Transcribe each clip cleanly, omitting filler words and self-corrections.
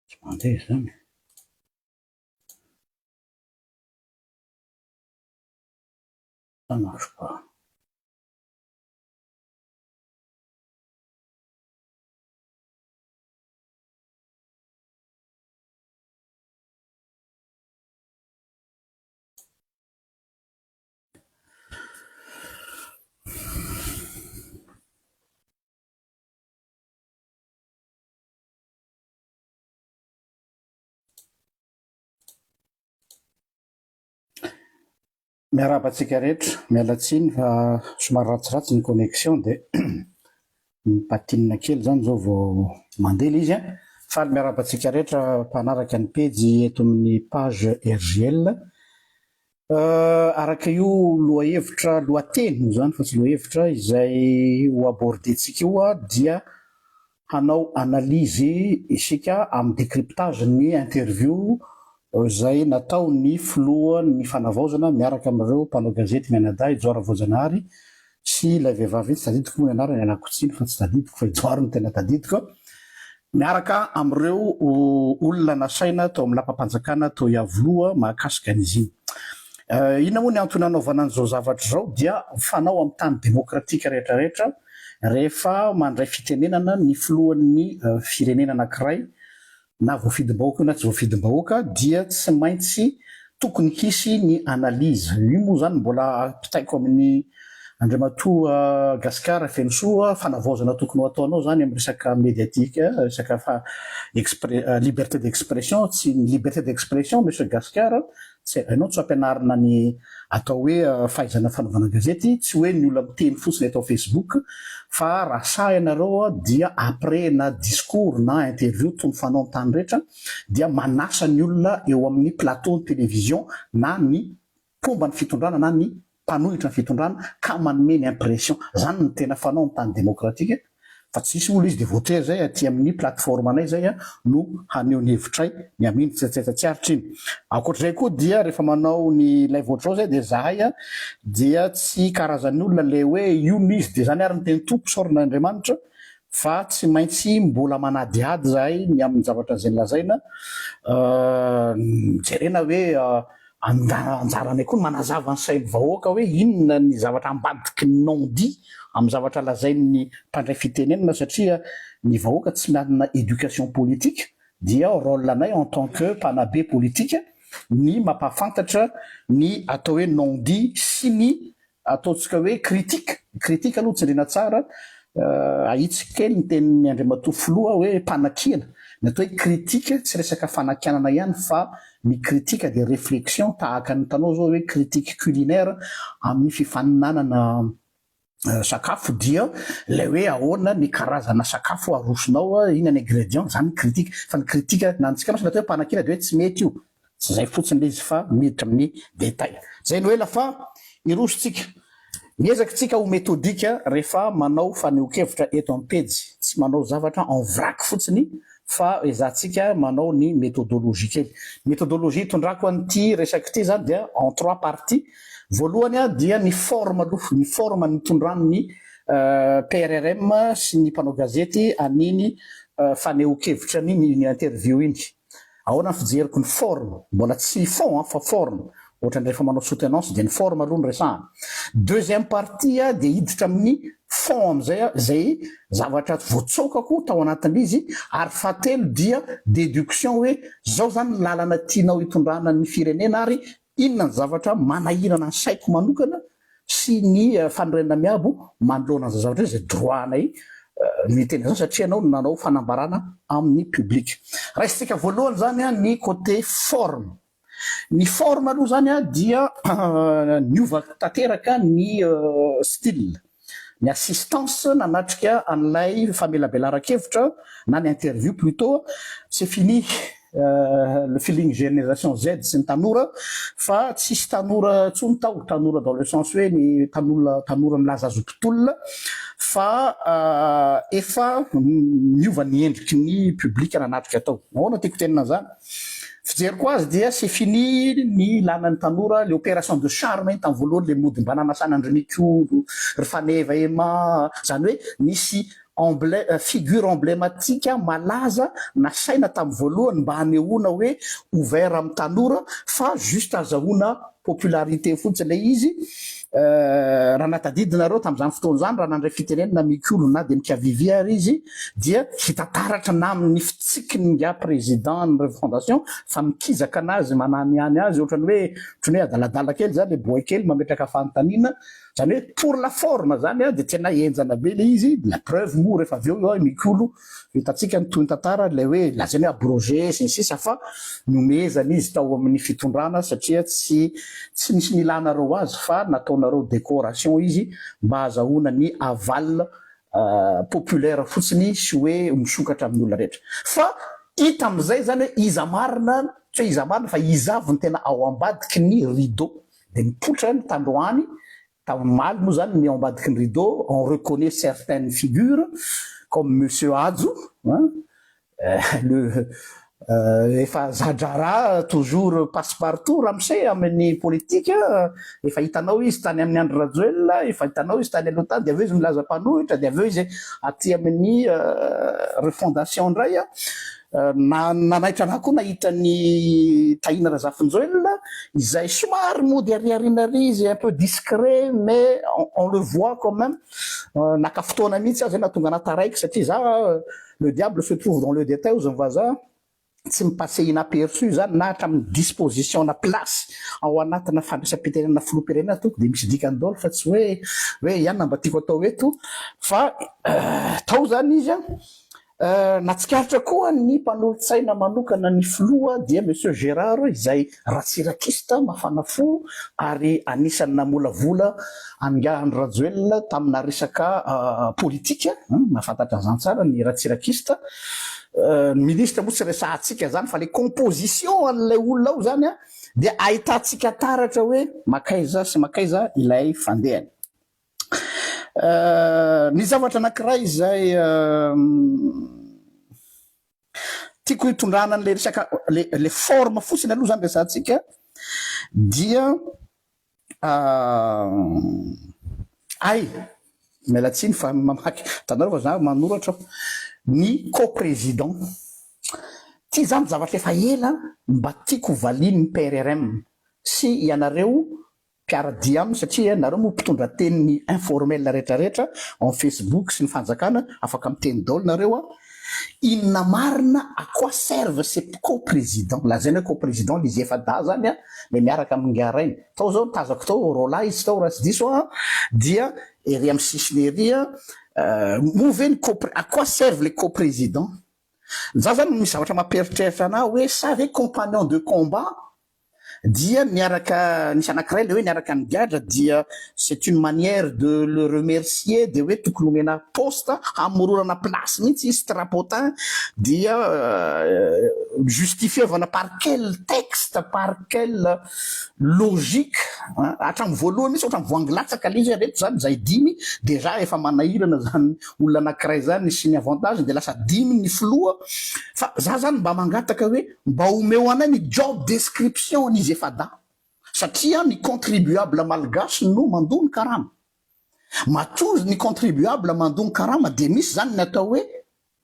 Tsy mandeha izany. Ça marche pas. Miarahaba antsika rehetra, miala tsiny fa somary ratsiratsy ny connexion dia mi-patine kely izany izao vao mandeha ilay izy an. Faly miarahaba antsika rehetra mpanaraka ny pejy eto amin'ny page RJL. Araka io lohahevitra, lohateny moa izany fa tsy lohahevitra, izay ho aborder-tsika io dia Hanao analyse isika amin'ny décryptage ny interview izay nataon'ny filohan'ny fanavaozana miaraka amin'ireo mpanao gazety mianadahy Johary Voajanahary sy ilay vehivavy iny, tsy tadidiko moa ny anarany, ialako tsiny fa tsy tadidiko fa i Johary no tena tadidiko, miaraka amin'ireo olona nasaina tao amin'ny lapam-panjakana tao Iavoloha mahakasika an'izy iny. Inona moa ny antony hanaovana an'izao zavatra izao dia fanao amin'ny tany demokratika rehetra rehetra Rehefa mandray fitenenana ny filohan'ny firenena anankiray, na voafidim-bahoaka io na tsy voafidim-bahoaka, dia tsy maintsy tokony hisy ny analyse. Io moa izany mbola ampitaiko amin'ny Andriamatoa Gascar Fenosoa, fanavaozana tokony ho ataonao izany amin'ny resaka médiatique, resaka liberté d'expression, tsy ny liberté d'expression Monsieur Gascar, Tsy hainao tsy ampianarina ny atao hoe fahaizana fanaovana gazety, tsy hoe ny olona miteny fotsiny eto Facebook fa raha sahy ianareo dia après na discours na interview toy ny fanao amin'ny tany rehetra dia manasa ny olona eo amin'ny plateau ny télévision na ny mpomba ny fitondrana na ny mpanohitra ny fitondrana ka manome ny impression. Zany no tena fanao amin'ny tany demokratika fa tsy hisy olona izy dia voatery zay aty amin'ny plateforme anay zay no haneho ny hevitray ny amin'iny tsy tsy aritra iny. Ankoatr'izay koa dia rehefa manao ny live ohatr'izao zay dia zahay dia tsy karazan'ny olona le hoe io no izy dia zany ary ny teny Tompo isaorana Andriamanitra fa tsy maintsy mbola manadihady zahay ny amin'ny zavatra izay lazaina jerena hoe Anjaranay koa ny manazava ny sain'ny vahoaka hoe inona ny zavatra ambadiky ny non dit amin'ny zavatra lazain'ny mpandray fitenenana satria ny vahoaka tsy manana éducation politique dia rôle anay en tant que mpanabe politique ny mampahafantatra ny atao hoe non dit sy ny Ataontsika hoe critique, critique aloha tsindriana tsara, ahitsy kely ny tenin'ny Andriamatoa Filoha hoe mpanakiana, ny atao hoe critique tsy resaka fanakianana ihany fa ny critique dia réflexion tahaka ny hitanao zao hoe critique culinaire amin'ny fifaninanana sakafo dia ilay hoe ahoana ny karazana sakafo arosonao, inona ny ingrédients, izany ny critique, fa ny critique na antsika mantsy ny atao hoe mpanakiana dia hoe tsy mety io, Tsy izay fotsiny ilay izy fa miditra amin'ny détail. Izay no ela fa hiroso tsika. Miezaka tsika ho méthodique rehefa manao fanehoan-kevitra eto amin'ny pejy. Tsy manao zavatra en vrac fotsiny fa ezahantsika manao ny méthodologie kely. Ny méthodologie itondrako an'ity resaka ity izany dia en trois parties. Voalohany dia ny forme aloha, ny forme nitondran'ny PRRM sy ny mpanao gazety an'iny fanehoan-kevitra iny interview iny. Ahoana ny fijeriko ny forme? Mbola tsy fond an, fa forme. Ohatran'ny rehefa manao soutenance dia ny forme aloha no resahana. Deuxième partie dia hiditra amin'ny fond amin'izay aho, izay zavatra voatsaokako tao anatin'ilay izy, ary fahatelo dia déduction hoe izao izany ny lalana tianao hitondrana ny firenena ary Inona ny zavatra manahirana ny saiko manokana sy ny fanorenana miabo manoloana an'izay zavatra izay, izay droit-nay ny miteny an'izany satria ianao no nanao fanambarana amin'ny public. Raisintsika voalohany izany ny côté forme. Ny forme aloha izany dia niova tanteraka ny style. Ny assistance nanatrika an'ilay famelabelaran-kevitra na ny interview plutôt, c'est fini. le feeling génération Z sy ny tanora, fa tsisy tanora intsony tao, tanora dans le sens hoe ny tanora tanora milaza azy ho mpitolona, fa efa miova ny endriky ny public nanatrika tao. Ahoana tiako tenena an'izany? Fijeriko azy dia c'est fini ny ilana ny tanora, le opération de charme iny tamin'ny voalohany le mody mba nanasana an-dry Mikolo, ry Faneva Emma, zany hoe nisy emblè figure emblématique malaza nasaina tamin'ny voalohany mba hanehoana hoe ouvert amin'ny tanora fa juste azahoana popularité fotsiny ilay izy. Raha nahatadidy nareo tamin'izany fotoana izany raha nandray fitenenana Mikolo na dia mikavivy ary izy dia hita taratra na amin'ny fitsikin'ny ingahy président ny refondation fa mikizaka anazy mananihany azy ohatran'ny hoe ohatran'ny hoe adaladala kely zany le boay kely mametraka fanontaniana. Zany hoe pour la forme zany dia tena henjana be le izy, la preuve moa rehefa avy eo Mikolo hitantsika ny tohin'ny tantara ilay hoe lazainy hoe abrogé sy ny sisa fa nomezana izy tao amin'ny fitondrana satria tsy tsy nisy nilanareo azy fa nataonareo décoration izy mba hazahoana ny aval populaire fotsiny sy hoe misokatra amin'ny olona rehetra. Fa hita amin'izay zany hoe iza marina, tsy hoe iza marina fa iza avy no tena ao ambadiky ny rideau. Dia nipoitra ny tandroany, tamin'ny omaly moa izany ny ao ambadiky ny rideau, on reconnaît certaines figures comme Monsieur Hajo hein, le efa za-draharaha toujours passe partout ramose amin'ny politika, efa hitanao izy tany amin'ny Andry Rajoelina, efa hitanao izy tany aloha tany, dia avy eo izy milaza mpanohitra, dia avy eo izy aty amin'ny refondation indray an. Na nanaitra anah koa nahita an'i Tahina Razafinjoelina izay somary mody ariariana ary izy un peu discret mais on le voit quand même, naka fotoana mihitsy aho zay nahatonga anah taraiky satria za le diable se trouve dans le détail hozy ny vazaha, tsy mi-passer inaperçu zany na hatramin'ny disposition na place ao anatina fandraisam-pitenenana filoham-pirenena tompoko dia misy dikany daholo fa tsy hoe hoe ianona mba tiako atao eto fa tao zany izy an. Nahatsikaritra koa ny mpanolotsaina manokana ny filoha dia Monsieur Gérard izay ratsirakista mafana fo ary anisan'ny namolavola an'ingahy Andry Rajoelina tamina resaka politika, mahafantatra an'izany tsara ny ratsirakista. Ny ministra moa tsy resahantsika izany fa le composition an'ilay olona ao izany dia ahitantsika taratra hoe makaiza sy makaiza ilay fandehany. Ny zavatra anankiray izay tiako hitondrana an'ilay resaka le le forme fotsiny aloha zany resahantsika dia ay miala tsiny fa mamaky hitanareo fa za manoratra aho ny co-président ty zany zavatra efa ela mba tiako ho valian'ny PRRM sy ianareo mpiara-dia aminy satria nareo moa mpitondra teniny informel rehetra rehetra en facebook sy ny fanjakana afaka miteny daolo nareo a, inona marina à quoi servent ces co-président, lazaina hoe co-président le izy efa-dahy zany a le miaraka amin'ny ingahy rainy, tao zao ny tazako tao roalahy izy tao raha tsy diso aho dia ery amin'ny sisiny ery a, moa ve ny co à quoi servent les co-président, za zany misy zavatra mampieritreritra anah hoe sa ve compagnon de combat dia niaraka nisy anakiray le hoe niaraka nigadra dia c'est une manière de le remercier de hoe tokony omena poste hamoronana place mihitsy izy strapotin dia justifievana par quel texte par quelle logique hatramin'ny voalohany mihitsy ohatran'ny voangy latsaka le izy hoe reto zany zay dimy déjà efa manahirana zany olona anakiray zany sy ny avantage de lasa dimy ny filoha fa za zany mba mangataka hoe Mba omeo anay ny job description an'izy efa-dahy satria ny contribuable malgache no mandoa ny karama. Matoa ny contribuable mandoa ny karama dia misy zany ny atao hoe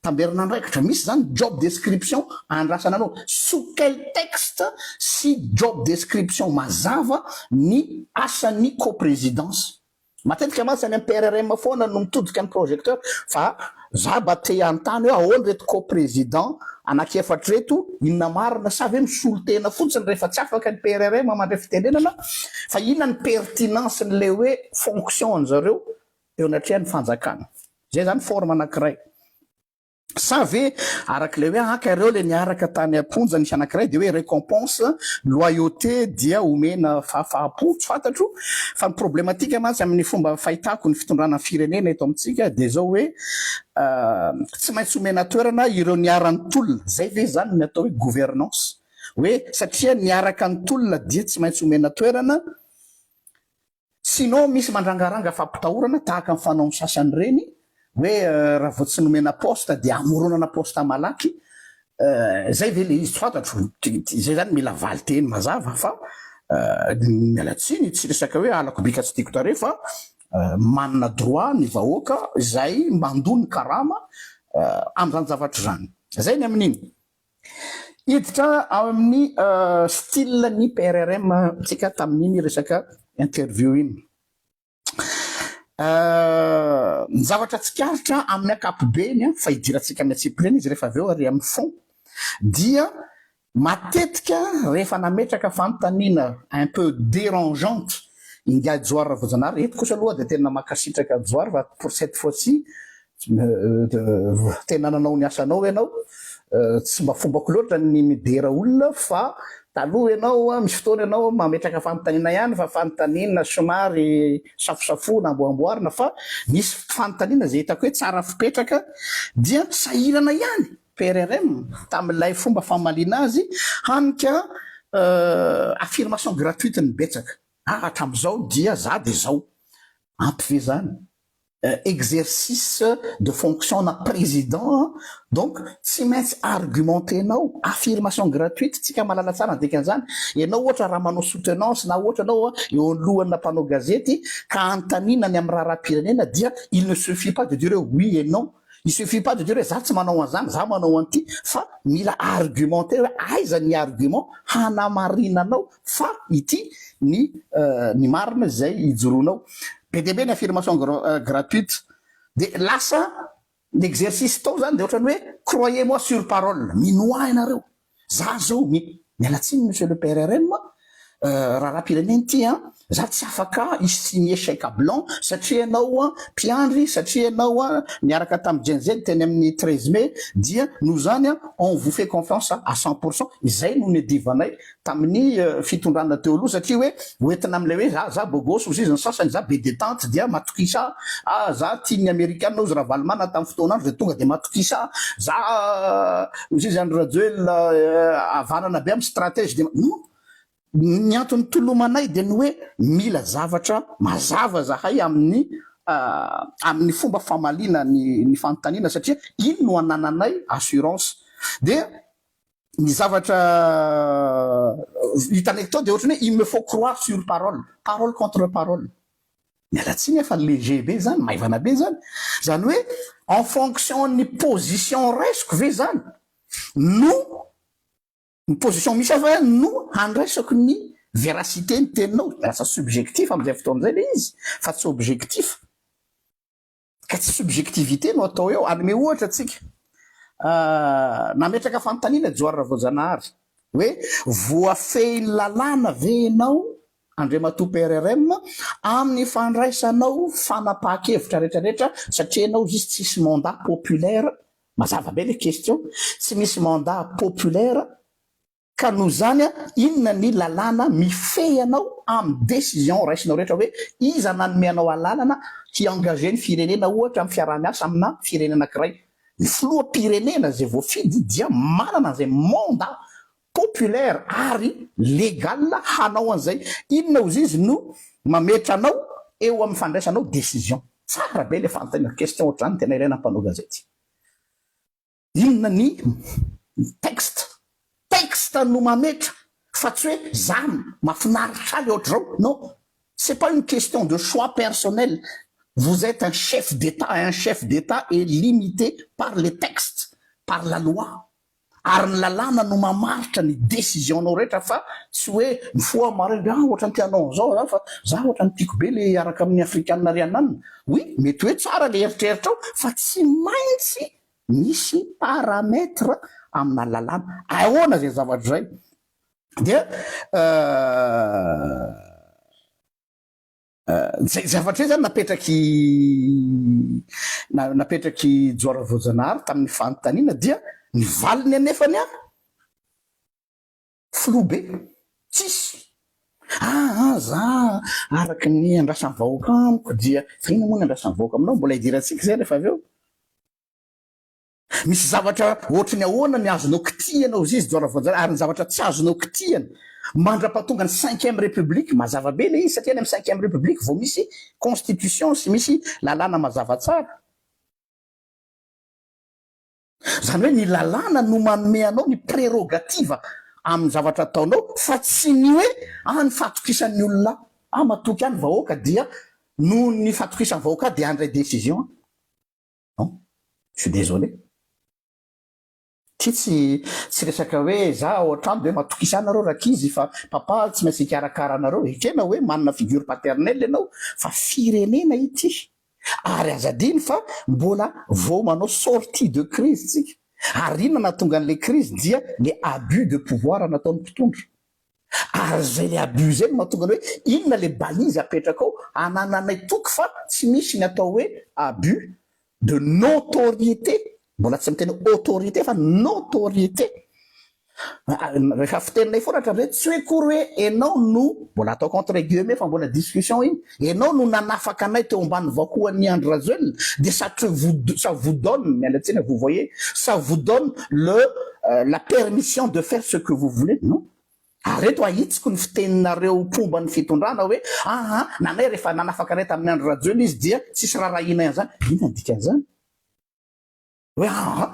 tamberin'andraikitra, misy zany job description andrasana anao. Sous quel texte sy job description mazava ny asan'ny coprésidence? Matetika mantsy any amin'ny PRRM foana no mitodika ny projecteur fa za mba te hanontany hoe ahoana ireto co-président anakiefatra ireto, inona marina sa ve misolo tena fotsiny rehefa tsy afaka ny PRRM mandray fitenenana fa inona ny pertinence n'ilay hoe fonction an'zareo eo anatrehan'ny fanjakana. Zay zany forme anakiray. Sa ve arak'ilay hoe haka ireo le niaraka tany am-ponja nisy anankiray dia hoe récompense loyauté dia omena fahafaham-po? Tsy fantatro fa ny problématique mantsy amin'ny fomba fahitako ny fitondrana ny firenena eto amintsika dia izao hoe tsy maintsy omena toerana ireo niara-nitolona. Zay ve zany ny atao hoe gouvernance? Hoe satria niaraka nitolona dia tsy maintsy omena toerana? Sinon misy mandrangaranga fampitahorana tahaka ny fanaon'ny sasany ireny hoe raha vao tsy nomena poste dia hamoronana poste malaky, zay ve le izy tsy fantatro, zay zany mila valinteny mazava fa miala tsiny tsy resaka hoe halako bika tsy tiako tarehy fa manana droit ny vahoaka izay mandoa ny karama amin'izany zavatra izany. Zay ny amin'iny. Hiditra ao amin'ny style ny PRRM tsika tamin'iny resaka interview iny. Ny zavatra tsikaritra amin'ny ankapobeny, fa hidirantsika amin'ny antsipiriany izy rehefa avy eo ary amin'ny fond, dia matetika rehefa nametraka fanontaniana un peu dérangeante Ingahy Johary Ravoajanahary, eto kosa aloha dia tena mankasitraka an'i Johary fa pour cette fois-ci Tena nanao ny asanao ianao, tsy mba fombako loatra ny midera olona fa taloha ianao misy fotoana ianao mametraka fanontaniana ihany fa fanontaniana somary safosafoana amboamboarina fa nisy fanontaniana izay hitako hoe tsara fipetraka dia sahirana ihany PRRM tamin'ilay fomba famaliana azy hany ka affirmation gratuite ny betsaka, ah hatramin'izao dia za dia zao, ampy ve zany? Exercice de fonction na président donc tsy maintsy argumenter-nao, affirmation gratuite, tsika mahalala tsara ny dikan'izany, ianao ohatra raha manao soutenance na ohatra ianao eo anoloan'ny mpanao gazety ka anontaniana ny amin'ny raharaham-pirenena dia il ne suffit pas de dire hoe oui et non, il suffit pas de dire hoe za tsy manao an'izany, za manao an'ity fa mila argumenter hoe aiza ny argument hanamarinanao fa ity ny ny marina izay ijoroanao. Be dia be ny affirmation gratuite. Dia lasa ny exercice tao zany dia ohatran'ny hoe croyez moi sur parole, minoa ahy ianareo, za zao mi-, miala tsiny monsieur le PRRM, raharaham-pirenena ity an, za tsy afaka hi-signer chèque à blanc satria ianao mpiandry, satria ianao niaraka tamin'ny Gen Z teny amin'ny 13 mai, dia noho izany on vous fait confiance à 100%, izay no niadivanay tamin'ny fitondrana teo aloha satria hoe hoentina amin'ilay hoe za za beau gosse hozy izy ny sasany za be detente dia matokisa ah za tian'ny amerikana hozy Ravalomanana tamin'ny fotoan'andro dia tonga dia matokisa za hozy izy Andry Rajoelina havanana be amin'ny stratège dia non ny antony tolomanay dia ny hoe mila zavatra mazava zahay amin'ny amin'ny fomba famaliana ny ny fanontaniana satria iny no anananay assurance dia Ny zavatra hitanay tao dia ohatran'ny hoe il me faut croire sur parole, parole contre parole. Miala tsiny fa léger be zany, maivana be zany. Zany hoe en fonction ny position raisiko ve zany no ny position misy ahy ve no handraisako ny véracité ny teninao? Lasa subjectif amin'izay fotoana izay ilay izy fa tsy objectif. Ka tsy subjectivité no atao eo. Hanome ohatra tsika. Nametraka fanontaniana Johary Ravoajanahary hoe voafehin'ny lalàna ve ianao Andriamatoa PRRM amin'ny fandraisanao fanapahan-kevitra rehetrarehetra satria ianao izy tsisy mandat populaire, mazava be le question, tsy misy mandat populaire Ka noho izany inona ny lalàna mifehy anao amin'ny décision raisinao rehetra hoe iza nanome anao alalana hi-engager ny firenena ohatra amin'ny fiaraha-miasa amina firenena anankiray? Ny filoham-pirenena izay voafidy dia manana an'izay mandat populaire ary légal hanao an'izay. Inona hozy izy no mametra anao eo amin'ny fandraisanao décision? Tsara be ilay fanontaniana, question ohatr'izany tena ilaina amin'ny mpanao gazety. Inona ny texte? Texte no mametra fa tsy hoe za mafinaritra ahy ohatr'izao, non, c'est pas une question de choix personnel, vous etes un chef d'Etat et un chef d'Etat est limité par les textes, par la loi, ary ny lalàna no mamaritra ny décision-nao rehetra fa tsy hoe mifoha maraina ah ohatran'ny te hanao an'izao za fa za ohatran'ny tiako be le hiaraka amin'ny afrikana ry ananona, oui mety hoe tsara le eritreritrao fa tsy maintsy misy paramètre amina lalàna. Ahoana izay zavatra izay? Dia Zay zavatra zay zany napetraky napetraky Johara Voajanahary tamin'ny fanontaniana dia ny valiny anefany an flou be, tsisy. Aa za araka ny andrasan'ny vahoaka amiko dia fa inona moa ny andrasan'ny vahoaka aminao? Mbola hidirantsika izay rehefa avy eo. Misy zavatra ohatry ny ahoana ny azonao kitihana hozy izy Johara Voajanahary ary ny zavatra tsy azonao kitihana mandra-pahatonga ny cinquième république, mazava be ilay izy satria any amin'ny cinquième république vao misy constitution sy misy lalàna mazava tsara. Izany hoe ny lalàna no manome anao ny prérogative amin'ny zavatra ataonao fa tsy ny hoe ah ny fahatokisan'ny olona ahy, ah matoky ahy ny vahoaka dia noho ny fahatokisan'ny vahoaka ahy dia handray décision aho. Non, je suis désolé. Ty tsy tsy resaka hoe za ao an-trano de hoe matokisa ahy nareo rankizy fa papa tsy maintsy hikarakara anareo. Ekena hoe manana figure paternelle ianao fa firenena ity. Ary aza adino fa mbola vao manao sortie de crise tsika. Ary inona nahatonga an'le crise dia le abus de pouvoir nataon'ny mpitondra. Ary zay le abus zay no mahatonga ny hoe inona le balise apetraka ao anananay toky fa tsy misy ny atao hoe abus de notoriété, mbola tsy miteny autorité fa notoriété. Rehefa fiteninay foana hatramin'izay tsy hoe akory hoe enao no, mbola ataoko entre guillemets fa mbola discussion iny, enao no nanafaka anay teo ambany vahoan'i Andry Rajoelina dia ça te vous ça vous donne, miala tsiny vous voyez, ça vous donne le la permission de faire ce que vous voulez, non. Ary eto ahitsiko ny fiteninareo mpomba ny fitondrana hoe aa nanay rehefa nanafaka anay tamin'i Andry Rajoelina izy dia tsisy rarahianay an'izany. Inona ny dikan'izany? Hoe aa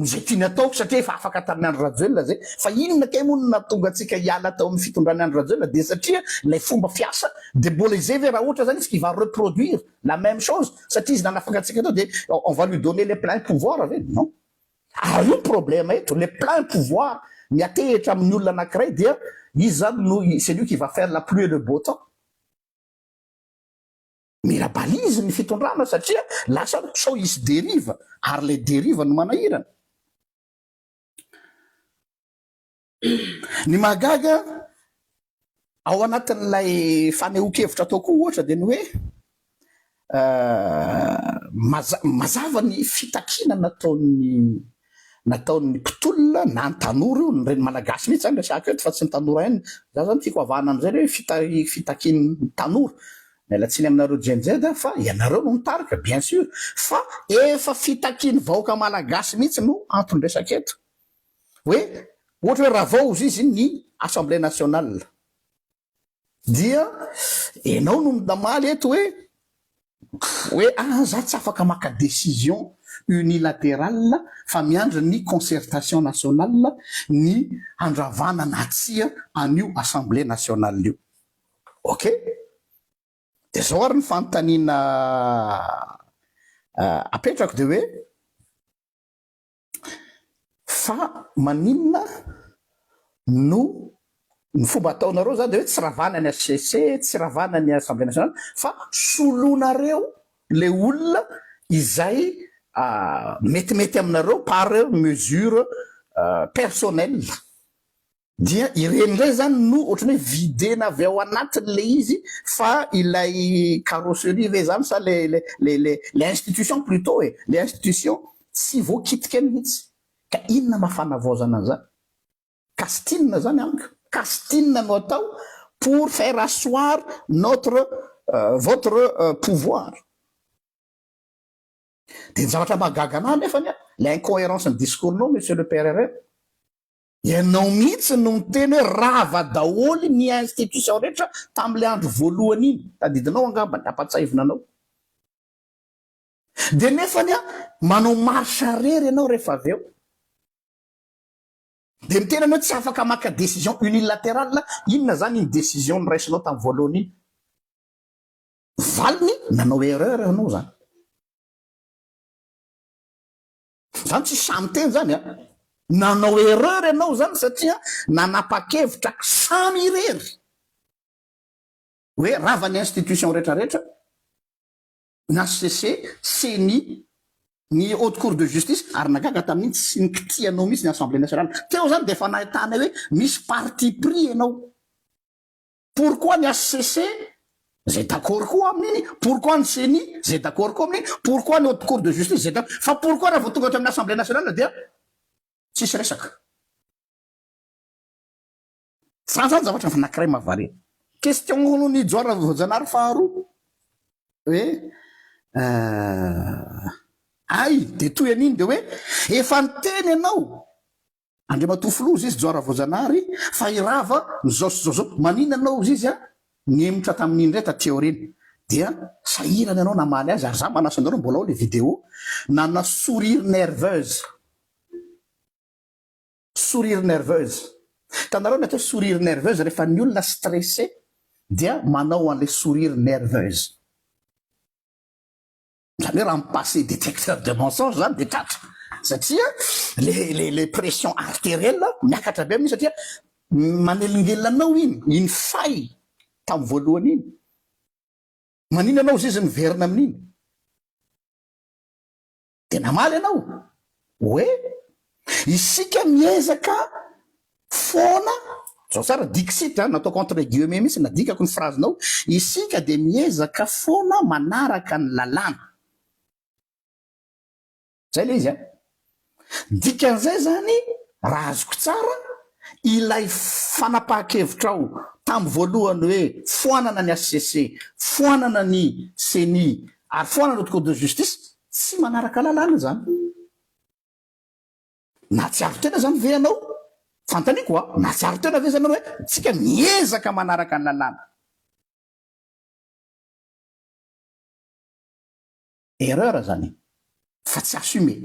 izay tiany ataoko satria efa afaka tamin'i Andry Rajoelina zay. Fa inona kay moa no nahatonga antsika hiala tao amin'ny fitondran'i Andry Rajoelina? Dia satria ilay fomba fiasa dia mbola izay ve raha ohatra zany izy qui va reproduire la même chose satria izy nanafaka antsika teo dia on va lui donner les pleins pouvoirs ve? Non. Ary io ny problème eto, le plein pouvoir miatehitra amin'ny olona anankiray dia izy zany no c'est lui qui va faire la pluie et le beau temps. Mila balise ny fitondrana satria lasa sao hisy dérive ary ilay dérive no manahirana. Ny mahagaga ao anatin'ilay fanehoan-kevitra atao koa ohatra dia ny hoe mazava ny fitakiana nataon'ny nataon'ny mpitolona na ny tanora io, ny reny malagasy mihitsy zany resahako eto fa tsy ny tanora ihany, za zany tiako avahana amin'izay le hoe fitakian'ny tanora, miala tsiny aminareo Gen Z fa ianareo no mitarika bien sur fa efa fitakian'ny vahoaka malagasy mihitsy no anton-dresaka eto. Hoe ohatra hoe ravao ozy izy ny assemblée nationale dia enao no namaly eto hoe hoe ah za tsy afaka maka décision unilatérale fa miandry ny concertation nationale ny handravana na tsia an'io assemblée nationale io. Ok. Dia zao ary ny fanontaniana apetrako dia hoe Fa maninona no ny fomba ataonareo zany de hoe tsy ravana ny HCC, tsy ravana ny Assemblée nationale fa solonareo le olona izay metimety aminareo par mesure personnelle. Dia ireny indray zany no ohatran'ny hoe videna avy ao anatiny le izy fa ilay carrosserie ve zany sa le le le le le institution plutot e, le institution tsy voakitika mihitsy. Ka inona maha fanavaozana an'izany? Casting zany amiko, casting no atao pour faire asseoir notre votre pouvoir. Dia ny zavatra mahagaga anah nefany an, le incoherence ny discours-nao monsieur le PRRM, Ianao mihitsy no niteny hoe rava daholo ny institution rehetra tamin'ilay andro voalohany iny. Tadidinao angamba, nampatsiahivina anao. Dia nefany an, manao marche arrière ianao rehefa avy eo. Dia miteny ianao hoe tsy afaka maka décision unilatérale, inona izany iny décision noraisinao tamin'ny voalohany iny? Valiny, nanao erreur ianao izany. Zany tsy sahy miteny zany a! Nanao erreur ianao zany satria nanapa-kevitra samy irery hoe rava ny institution rehetra rehetra, ny HCC, ceni, ny haute cour de justice ary nagaga tamin'iny tsy nikitihanao mihitsy ny assemblée nationale. Teo zany dia efa nahitana hoe misy parti pris ianao. Pourquoi ny HCC? Zay d'accord koa amin'iny, pourquoi ny ceni zay d'accord koa amin'iny, pourquoi ny haute cour de justice zay d'accord, fa pourquoi raha vao tonga ato amin'ny assemblée nationale dia tsisy resaka. Zany zany zavatra anakiray mahavariana. Question ny Johara Voajanahary faharoa hoe ay de toy an'iny de hoe efa niteny ianao Andriamatoa Filoha ozy izy Johara Voajanahary fa hirava ny zao sy zao zao maninona anao ozy izy a nihemotra tamin'iny indray taty aoriana dia sahirana ianao namaly azy ary za manasa anareo mbola ao le vidéo nana sourire nerveuse sourire nerveuse hitanareo ny atao hoe sourire nerveuse rehefa ny olona stressé dia manao an'le sourire nerveuse Zany hoe raha mi-passer detecteur de mensonge zany de tratra satria le le le pression arterielle miakatra be amin'iny satria manelingelina anao iny, iny fay tamin'ny voalohany iny. Maninona anao izy miverina amin'iny? De namaly ianao hoe isika miezaka foana, zao tsara dixit a, nataoko entre guillemets mihitsy nadikako ny phrase-nao, isika dia miezaka foana manaraka ny lalàna. Zay le izy a. Dikan'izay zany raha azoko tsara, ilay fanapahan-kevitrao tamin'ny voalohany hoe foanana ny HCC, foanana ny ceni ary foanana ny Haute Cour de Justice, tsy manaraka lalàna izany. Nahatsiaro tena izany ve ianao? Fanontaniako a! Nahatsiaro tena ve izany ianao hoe tsika miezaka manaraka ny lalàna? Erreur zany fa tsy assumer.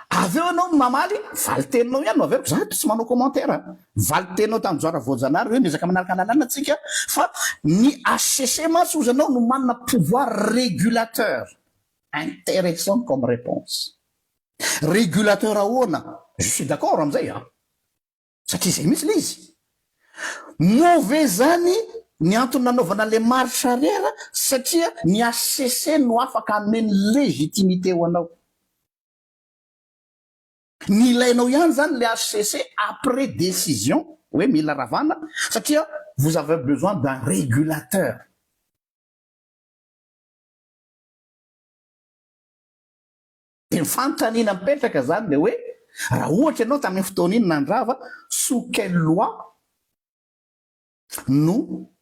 Avy eo ianao mamaly, valin-teninao ihany no averiko, za eto tsy manao commentaire a! Valin-teninao tamin'i Johara Voajanahary hoe miezaka manaraka ny lalàna tsika fa ny HCC mantsy hozy ianao no manana pouvoir régulateur. Intéressant comme réponse. Régulateur ahoana? Je suis d'accord amin'izay an! Satria izay mihitsy ilay izy. Moa ve izany ny antony nanaovana ilay marche arrière satria ny HCC no afaka hanome ny légitimité ho anao? Ny ilainao ihany izany ilay HCC après décision hoe mila ravana satria vous avez besoin d'un régulateur. Dia ny fanontaniana mipetraka izany dia hoe, raha ohatra ianao tamin'iny fotoana iny nandrava, sous quelle loi no,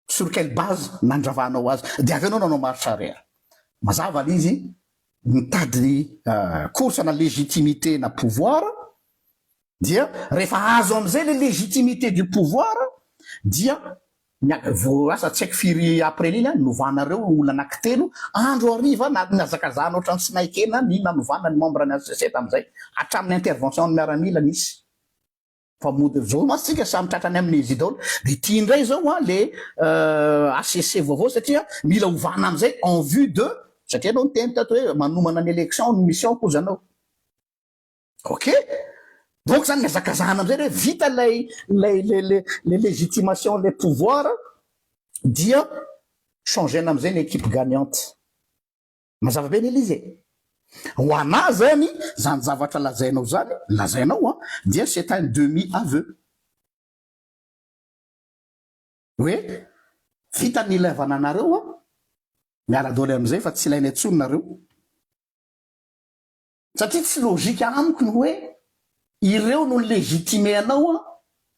sur quelle base nandravanao azy? Dia avy eo ianao nanao marche arrière. Mazava ilay izy, mitady course na légitimité na pouvoir, dia rehefa azo amin'izay ilay légitimité du pouvoir dia Vao asa tsy haiko firy april iny an, novanareo olona anaky telo andro hariva na nihazakazahana ohatran'ny tsy naikena ny nanovana ny membre ny HCC tamin'izay, hatramin'ny intervention ny miaramila nisy. Fa mody zao mantsy tsika samy tratran'ny amnésie daholo. Dia ity indray zao an le HCC vaovao satria mila ovana amin'izay en vue de, satria ianao niteny tato hoe manomana ny élection ny mission koa zanao. Ok! Donc zany mihazakazahana amizay re vita lay lay le le le légitimation le pouvoir dia changer-na amizay ny équipe gagnante. Mazava be anie le izy e! Ho anah zany zany zavatra lazainao zany, lazainao an, dia c'est un demi aveu. Hoe vita ny ilaivana anareo an, miala doly amizay fa tsy ilaina intsony nareo. Satria tsy logique amiko ny hoe ireo no ni-legitimer anao an,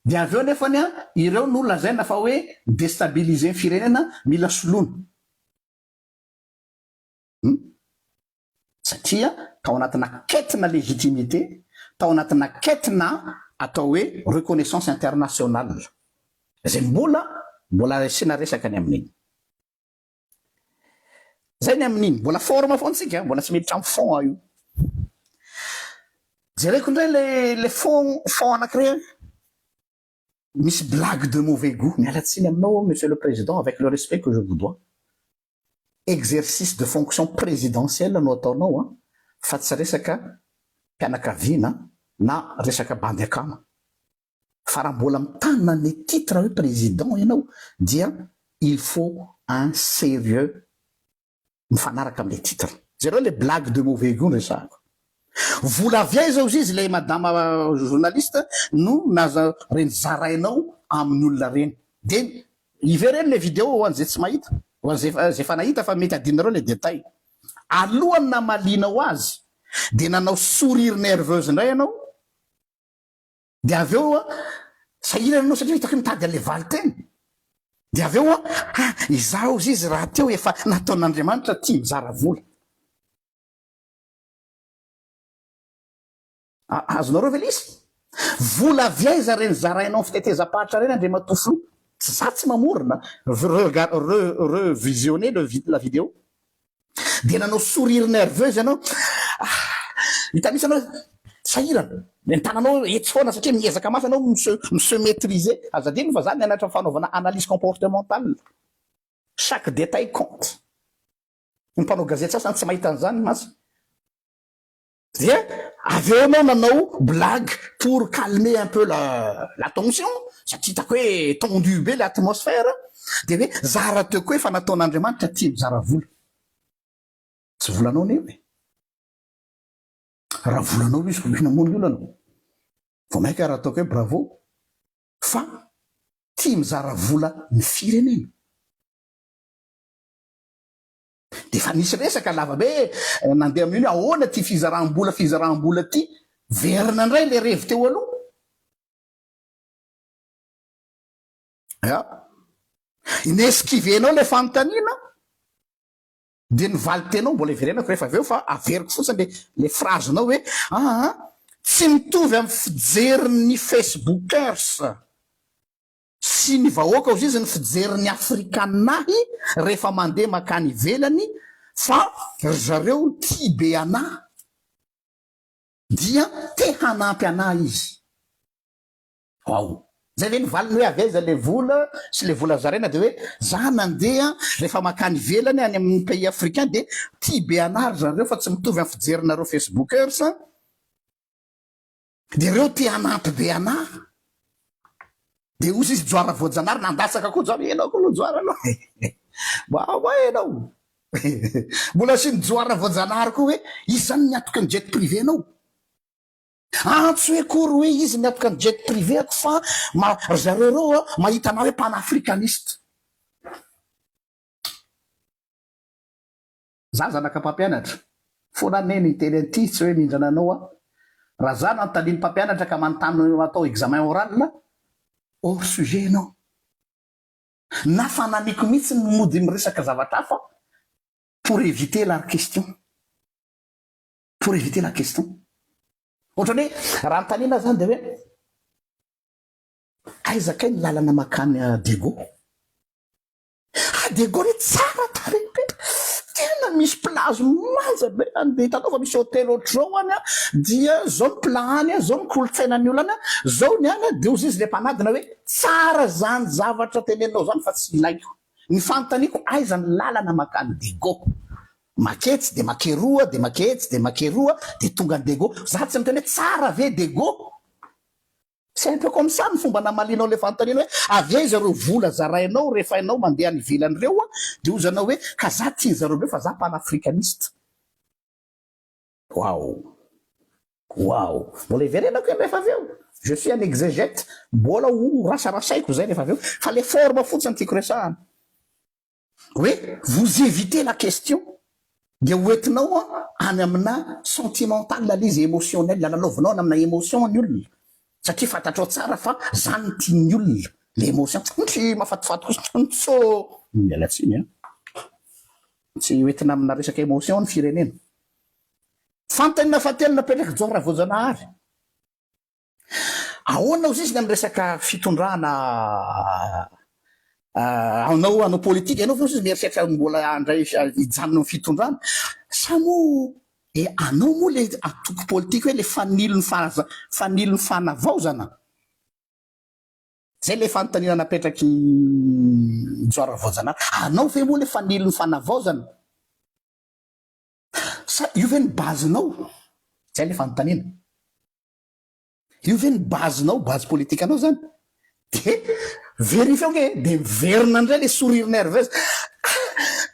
dia avy eo nefany an ireo no lazaina fa hoe mi-destabiliser ny firenena, mila soloina. Hum. Satria tao anatina quête-na légitimité, tao anatina quête-na atao hoe reconnaissance internationale. Izay mbola mbola asiana resaka ny amin'iny. Zay ny amin'iny. Mbola forme foana tsika, mbola tsy miditra amin'ny fond io. Jereko indray le le fond fond anankiray misy blague de mauvais goût. Miala tsiny aminao monsieur le président avec le respect que je vous dois. Exercice de fonction présidentielle no ataonao an, fa tsy resaka mpianakaviana na resaka bandy akama. Fa raha mbola mitana ny titre hoe président ianao dia il faut un sérieux mifanaraka amin'ilay titre. Jereo ilay blague de mauvais gout no resahako. Vola avy aiza ozy izy ilay madama journaliste no naza reny zarainao. amin'ny olona ireny. Dia ivereno ilay vidéo ho an'izay tsy mahita, ho an'izay izay efa nahita fa mety adinonareo ilay détail. Alohan'ny namalianao azy dia nanao sourire nerveuse indray ianao, dia avy eo sahirana ianao satria hitako hoe mitady an'ilay valin-teny. Dia avy eo ha, izaho hozy izy rahateo efa nataon'Andriamanitra tia mizara vola. Azonareo ve ilay izy? Vola avy aiza ireny zarainao amin'ny fitetezam-paritra ireny Andriamatoa Filoha? Tsy za tsy mamorona, re-visionner le la vidéo. Dia nanao sourire nerveuse ianao, ah, hita mihitsy ianao sahirana, ny tananao etsy foana satria miezaka mafy ianao mi-se mi-se maitriser. Aza adino fa za nianatra fanaovana analyse comportementale. Chaque détail compte. Ny mpanao gazety sasany tsy mahita an'izany mantsy. Dia avy eo ianao nanao blague pour calmer un peu la la tension satria hitako hoe tendu be le atmosphère dia hoe za rahateo koa efa nataon'Andriamanitra tia mizara vola. Tsy volanao anie io e. Raha volanao izy vao inona moa ny olana? Vao mainka raha ataoko hoe bravo fa tia mizara vola ny firenena. Dia efa nisy resaka lava be nandeha amin'iny hoe ahoana ity fizaram-bola fizaram-bola ity, verina indray ilay revy teo aloha. Ya. Ni-esquiver-nao ilay fanontaniana, dia ny valin-teninao mbola hiverenako rehefa avy eo fa averiko fotsiny ilay ilay phrase-nao hoe aa tsy mitovy amin'ny fijerin'ny facebookers. Sy ny vahoaka ozizy ny fijerin'ny afrikana ahy rehefa mandeha makany ivelany fa ry zareo tia be anah dia te hanampy anah izy. Waouh. Zay ve ny valiny hoe avy aiza le vola sy le vola zaraina de hoe za nandeha rehefa makany ivelany any amin'ny pays africain de tia be anah ry zareo fa tsy mitovy amin'ny fijerinareo facebookers. Dia reo te hanampy be anah. Dia hozy izy Johara voajanahary nandatsaka koa Johara, enao koa aloha Johara aloha e. Mba ahoa enao. Mbola asian'i Johara voajanahary koa hoe izy zany miantoka ny jet privé anao. Antso hoe akory hoe izy miantoka ny jet privé ako fa ma ry zareo reo mahita anah hoe panafricaniste. Za zanaka mpampianatra. Foana anie ny hiteny an'ity, tsy hoe mindrana anao aho. Raha za nanontanian'ny mpampianatra ka manontany atao examen oral, hors sujet ianao. Na fananiko mihitsy ny mody miresaka zavatra hafa pour éviter la question. Pour éviter la question. Ohatran'ny hoe raha anontaniana aho zany dia hoe aiza kay ny lalana makany Diego? Ah Diego re tsara tarehy be, tena misy plage manja be any dia hitanao fa misy hotel ohatr'izao any an, dia zao ny plat any an, zao ny kolontsainan'ny olona any an, zao ny any an, dia hozy izy le mpanadina hoe tsara zany zavatra teneninao zany fa tsy ilaiko. Ny fanontaniako aiza ny lalana makany Diego? Maketsy dia makeroa dia maketsy dia makeroa dia tonga any Diego. Za tsy miteny hoe tsara ve Diego? C'est un peu comme ça ny fomba namalianao ilay fanontaniana hoe avy aiza ireo vola zarainao rehefa ianao mandeha any ivelany ireo an, dia hozy ianao hoe ka za tian'ny zareo be fa za panafricaniste. Waouh! Waouh! Mbola hiverenako iny rehefa avy eo. Je suis un exégète, mbola ho rasarasaiko izay rehefa avy eo, fa le forme fotsiny tiako resahana. Hoe vous évitez la question dia ho entinao any amina sentimental ilay izy, émotionnel, lalaovinao any amina émotion ny olona satria fantatrao tsara fa zany no tian'ny olona, le émotion, tsy mahafatifaty kosa, ntsô, miala tsiny an, tsy ho entina amina resaka émotion ny firenena. Fanontaniana fahatelo napetrak'i John Ravoajanahary. Ahoana ozy izy ny amin'ny resaka fitondrana anao hanao politika ianao ve ozy izy mieritreritra mbola handray hijanona amin'ny fitondrana sa moa e anao moa le antoko politika hoe le fanilo ny fahaza fanilo ny fanavaozana zay le fanontaniana napetraky Johary Ravoajanahary anao ve moa le fanilo ny fanavaozana sa io ve ny base-nao zay le fanontaniana Io ve ny base nao, base politique anao zany? De verifieo nge e, de miverina ndray le sourire nerveuse,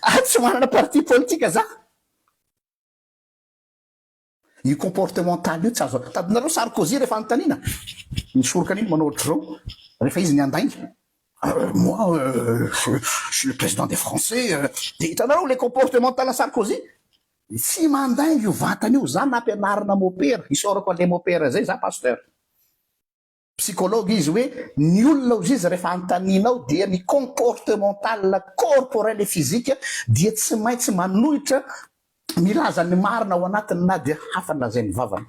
ah tsy manana parti politique za. Io comportemental io tsy azo tadinareo Sarkozy rehefa anontaniana misoroka an'iny manao ohatr'izao rehefa izy niandainga moi je suis le président des français dia hitanareo le comportemental Sarkozy tsy mandainga io vatana io za nampianarina mopera isaorako an'le mopera zay za pasteur Psychologue izy hoe ny olona ozy izy rehefa anontanianao dia ny comportemental corporel et physique dia tsy maintsy manohitra milaza ny marina ao anatiny na dia hafa ny lazain'ny vavany.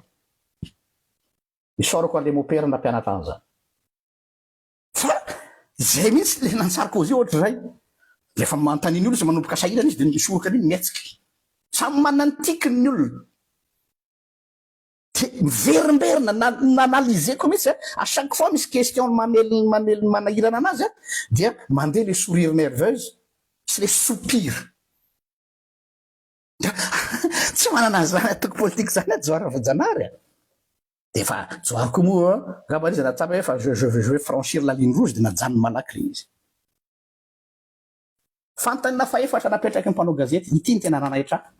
Isaorako an'ilay mopera nampianatra an'izany. Fa izay mihitsy le nan'i Sarkozy ohatr'izay. Rehefa manontanian'ny olona izy manomboka sahirana izy dia misoroka an'iny mihetsika. Samy manana ny tic-ny ny olona. Dia miverimberina, na n'analyser-ko mihitsy a, à chaque fois misy question mamely mamely manahirana anazy a, dia mandeha le sourire nerveuse sy le soupir. Tsy manana an'izany antoko politika izany aho Johary Ravajanahary a. Dia efa Johary koa moa angamba izy nahatsapa hoe efa je je je vais franchir la ligne rouge dia najanony malaky ilay izy. Fanontaniana fahefatra napetraky ny mpanao gazety, ity no tena nanaitra ahy.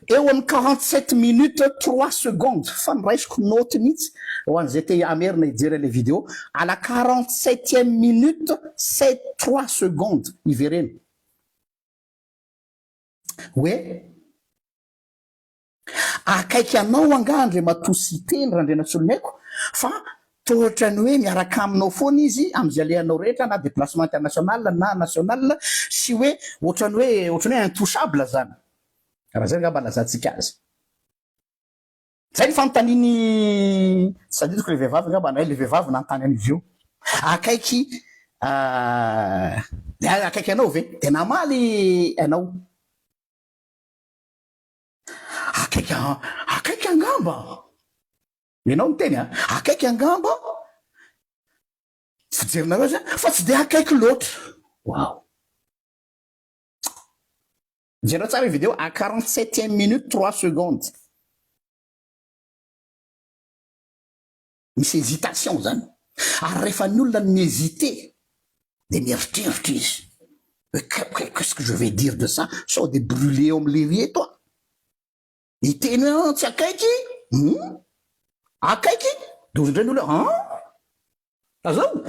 Eo amin'ny 47 minutes 3 secondes, fa noraisiko note mihitsy ho an'izay te hamerina hijery an'ilay vidéo, à la 47 ème minute 7 3 secondes, ivereno. Hoe akaiky anao angaha Andriamatoa Siteny Randrianasoloniaiko fa toa ohatran'ny hoe miaraka aminao foana izy amin'izay alehanao rehetra na déplacement international na national sy hoe ohatran'ny hoe ohatran'ny hoe intouchable zany. Raha zay angamba lazantsika azy. Zay ny fanontanian'i tsy tadidiko le vehivavy angamba na le vehivavy nanontany an'izy io. Akaiky akaiky anao ve? Dia namaly ianao. Akaiky akaiky angamba. Ianao miteny a! Akaiky angamba fijerinareo azy fa tsy dia akaiky loatra. Waouh! Jereo tsara io vidéo à 47e minute 3 secondes. Misy hésitation zany. Ary rehefa ny olona mi-hésiter dia mieritreritra izy hoe qu'est-ce que je vais dire de ça? Sao dia brûler eo amin'ilay ry eto aho. Hiteny hoe an tsy akaiky hum akaiky de hozy indray ny olona an azao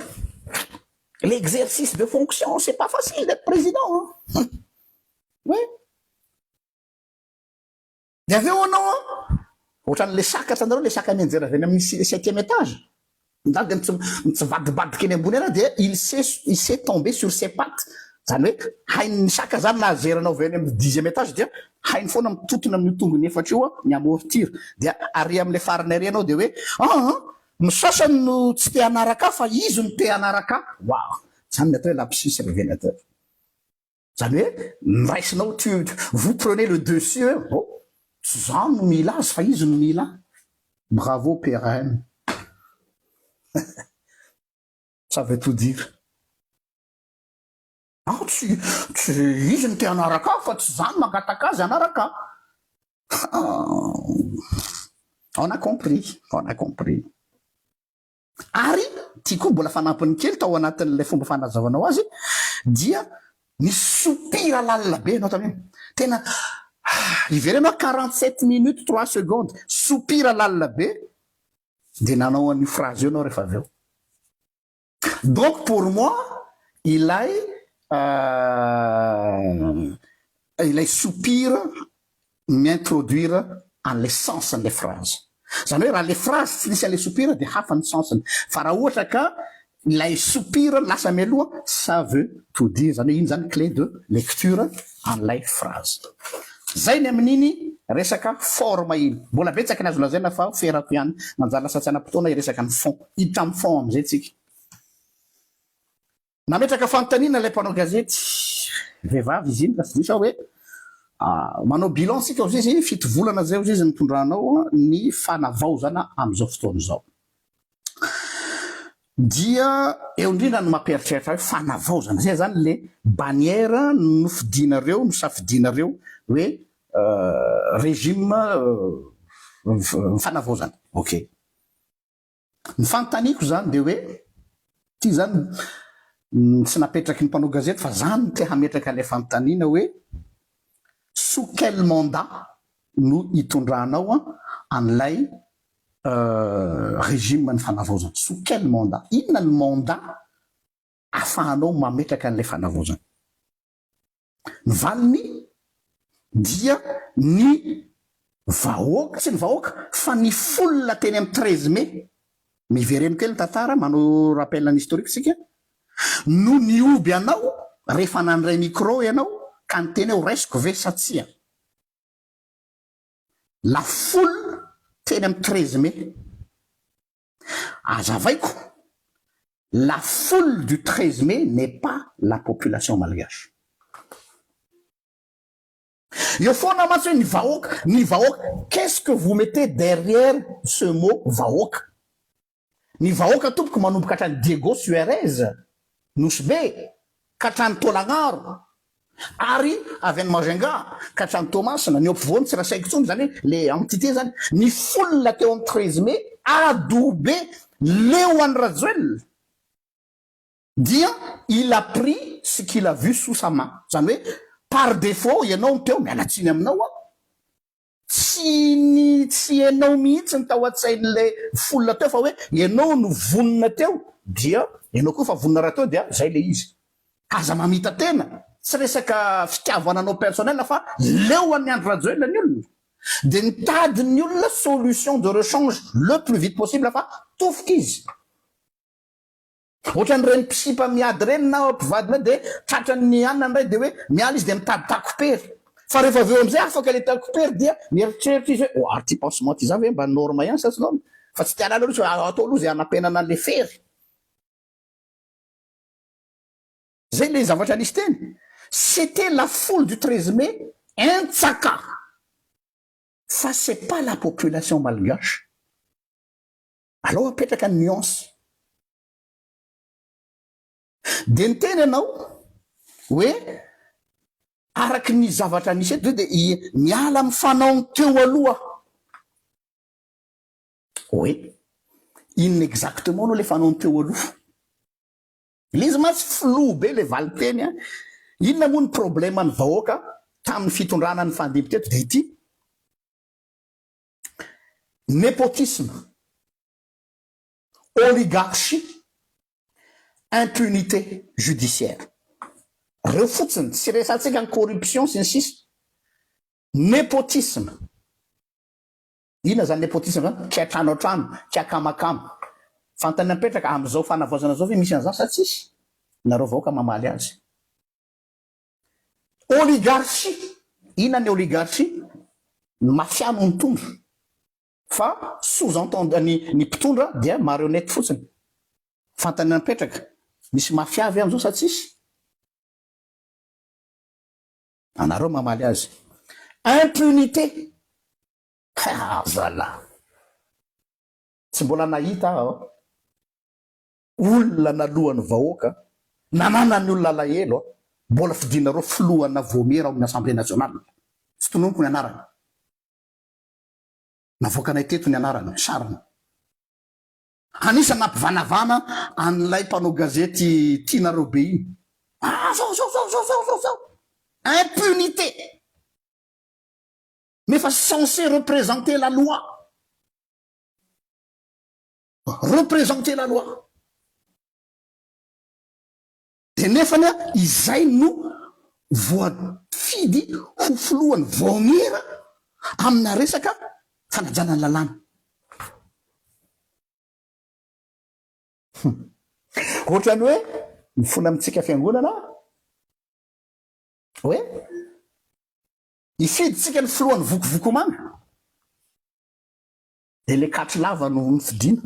l'exercice de fonction c'est pas facile d'être président an ouais de avy eo anao an ohatran'le saka tsanareo le saka mianjera avy any amin'ny septième étage Zany dia mitsivadibadika eny ambony eny dia il sait il sait tomber sur ses pattes. Zany hoe hain'ny saka zany na azeranao avy any amin'ny dixième étage dia hainy foana mitotona amin'io tongony efatra io ny amortir. Dia ary amin'ilay farany ary ianao dia hoe aa ny sasany no tsy te hanaraka ahy fa izy no te hanaraka ahy. Waouh! Zany ny atao hoe lapsus révélateur. Zany hoe raisinao tu vous prenez le dessus hoe oh tsy za no mila azy fa izy no mila ahy. Bravo PRM. Ça veut tout dire. Ah tsy tsy izy no te hanaraka ahy fa tsy za no mangataka azy hanaraka ahy. On a compris, on a compris. Ary ity koa mbola fanampiny kely tao anatin'ilay fomba fanazavanao azy dia nisy soupir lalina be ianao tamin'iny. Tena ivereno aho 47 minutes 3 secondes, soupir lalina be dia nanao an'io phrase io ianao rehefa avy eo. Donc pour moi ilay ilay soupir mi-introduire an'ilay sens an'ilay phrase. Izany hoe raha ilay phrase tsy nisy an'ilay soupir dia hafa ny sens-ny. Fa raha ohatra ka ilay soupir lasa mialoha, ça veut tout dire. Izany hoe iny izany clé de lecture an'ilay phrase. Izay ny amin'iny resaka forme iny. Mbola betsaka ny azo lazaina fa ferako ihany. Manjary lasa tsy hanam-potoana hiresaka ny fond. Hiditra amin'ny fond amin'izay tsika. Nametraka fanontaniana ilay mpanao gazety, vehivavy izy iny raha tsy diso aho, hoe manao bilan isika hozy izy, fito volana izay hozy izy nitondranao ny fanavaozana amin'izao fotoana izao. Dia eo indrindra no mampieritreritra hoe fanavaozana, izay izany le bannière nofidinareo, nosafidianareo hoe régime fanavaozana. Ok. Ny fanontaniako izany dia hoe, ity izany tsy napetraky ny mpanao gazety fa za no te hametraka ilay fanontaniana hoe, sous quel mandat? no hitondranao an'ilay régime ny fanavaozana? Sous quel mandat? Inona ny mandat afahanao mametraka an'ilay fanavaozana? Ny valiny dia ny vahoaka, tsy ny vahoaka fa ny foule teny amin'ny 13 mai, mivereno kely ny tantara, manao rappel ny historique isika, no nihoby anao rehefa nandray micro ianao ka niteny hoe ho raisiko ve sa tsia. La foule teny amin'ny 13 mai. Azavaiko, la foule du 13 mai n'est pas la population malgache. Eo foana mantsy hoe ny vahoaka, ny vahoaka, qu'est-ce que vous mettez derrière ce mot vahoaka? Ny vahoaka tompoko manomboka hatrany Diego Suarez, Nosy Be, ka hatrany Taolagnaro, ary avy any Majunga ka hatrany Toamasina, ny eo ampovoany tsy rasaiko intsony, izany hoe le entité zany, ny foule teo amin'ny 13 mai adobe leo an'i Rajoelina dia il a pris ce qu'il a vu sous sa main, izany hoe par défaut ianao no teo, miala tsiny aminao aho, Tsy ny tsy enao mihitsy ny tao an-tsain'ilay foule teo fa hoe enao no vonona teo dia enao koa efa vonona rahateo dia zay le izy. Aza mamita-tena, tsy resaka fitiavana anao personnel fa leo an'i Andry Rajoelina ny olona. Dia nitady ny olona solution de rechange le plus vite possible fa tofoka izy. Ohatran'ireny mpisipa miady ireny na mpivady ireny dia tratran'ny anona indray dia hoe miala izy dia mitady takopery. Fa rehefa avy eo amin'izay afaka ilay takopery dia mieritreritra izy hoe oh ary ity pansement ity izany ve mba norme ihany sa tsy norme? Fa tsy te halala aloha izy fa atao aloha izay hanapenana an'ilay fery. Izay ilay zavatra nisy teny. C'était la foule du 13 mai Intsaka fa c'est pas la population malgache. Alao apetraka ny nuance. Dia niteny ianao hoe araky ny zavatra nisy eto dia miala amin'ny fanaony teo aloha aho. Hoe inona exactement aloha ilay fanaony teo aloha? Ilay izy mantsy flou be ilay valinteny an. Inona moa ny problème ny vahoaka tamin'ny fitondrana nifandimby teto dia ity. Népotisme, oligarchie, impunité judiciaire. Reo fotsiny, tsy resatsika ny corruption sy ny sisa. Népotisme. Inona zany népotisme zany? Kiantrano antrano, kiakamakama. Fanontaniana mipetraka, amin'izao fanavaozana zao ve misy an'izany sa tsisy? Nareo vahoaka mamaly azy. Oligarchie, inona ny oligarchie? Ny mafia no mitondra fa sous entendu ny ny mpitondra dia marionnette fotsiny. Fanontaniana mipetraka, misy mafia ve amin'izao sa tsisy? Anareo mamaly azy. Impunité, ha zalahy! Tsy mbola nahita aho. Olona naloan'ny vahoaka, nananan'ny olona alahelo a, mbola fidinareo filohana voamiera ao amin'ny assemblée nationale. Tsy tononiko ny anarany. Navoakanay teto ny anarany, ny sariny. Anisan'ny nampivanavana an'ilay mpanao gazety tianareo be iny. Ah, zao, zao, zao, zao, zao, zao, zao. Impunité. Nefa censé représenter la loi. Représenter la loi. Dia nefany a, izay no voafidy ho filohan'ny vaomiera amina resaka fanajana ny lalàna. Hum. Ohatran'ny hoe mifona amintsika fiangonana hoe hifidy tsika ny filohan'ny vokovokomanga. Dia le katry lava no nofidina.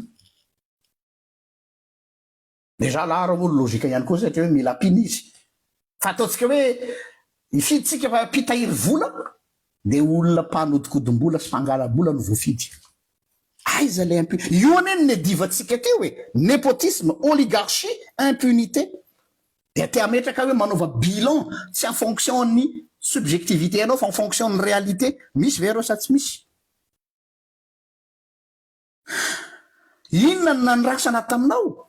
Déjà là ara moa logique ihany koa satria hoe mila ampiana izy. Fa ataontsika hoe hifidy tsika fa mpitahiry vola dia olona mpanodikodim-bola sy mpangala-bola no voafidy. Aiza le impu-, io anie no niadivantsika teo e! Népotisme, oligarchie, impunité. Dia te hametraka hoe manaova bilan tsy en fonction ny subjectivité anao fa en fonction ny réalité. Misy ve ireo sa tsy misy? Inona no nandrasana taminao?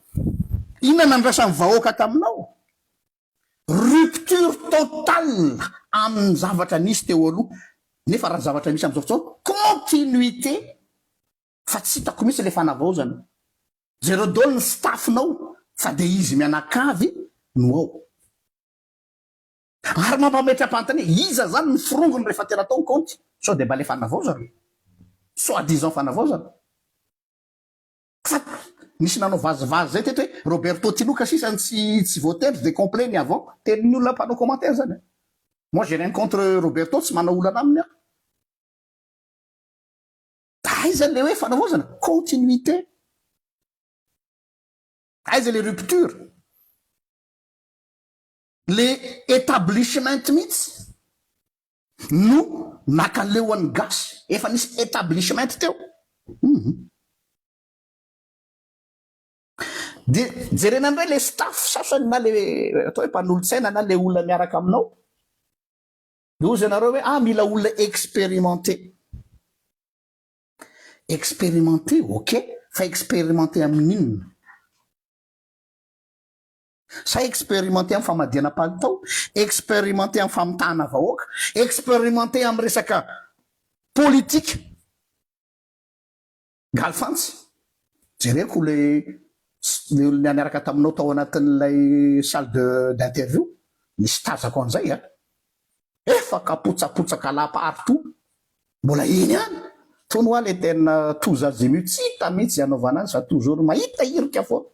Inona no nandrasan'ny vahoaka taminao? Rupture totale amin'ny zavatra nisy teo aloha. Nefa raha ny zavatra misy amin'izao fotoana, continuité fa tsy hitako mihitsy ilay fanavaozana. Jereo daholo ny staff-nao fa dia izy mianakavy no ao. Ary mampametra-panontaniana, iza izany ny forongony rehefa tena atao ny kaonty? Sao dia mba ilay fanavaozana? Soit disant fanavaozana? Fa nisy nanao vazivazy zay teto hoe Roberto Tinoka sisa no tsy tsy voatendry dia complet ny avant. Tenin'ny olona mpanao commentaire zany e. Moi j'ai rien contre Roberto, tsy manao olana aminy aho. Aiza le hoe fanavaozana? Continuité. Aiza le rupture? Le etablissement mihitsy no nakaleo an'ny gasy. Efa nisy etablissement teo. Hum. Dia jerena indray le staff sasany na le atao hoe mpanolotsaina na le olona miaraka aminao. Dia hozy ianareo hoe ah mila olona expérimenté. Expérimenté ok, fa expérimenté amin'inona? Sa expérimenté amin'ny famadihana palitao? Expérimenté amin'ny famitahana vahoaka? Expérimenté amin'ny resaka politika? Galfantsy, jereko le le olona niaraka taminao tao anatin'ilay salle de d'interview, nisy tazako an'izay a! Efa kapotsapotsaka la partout, mbola eny ihany, tony hoa le tena tous azimuts, tsy hita mihitsy izay anaovana azy fa toujours mahita hirika foana.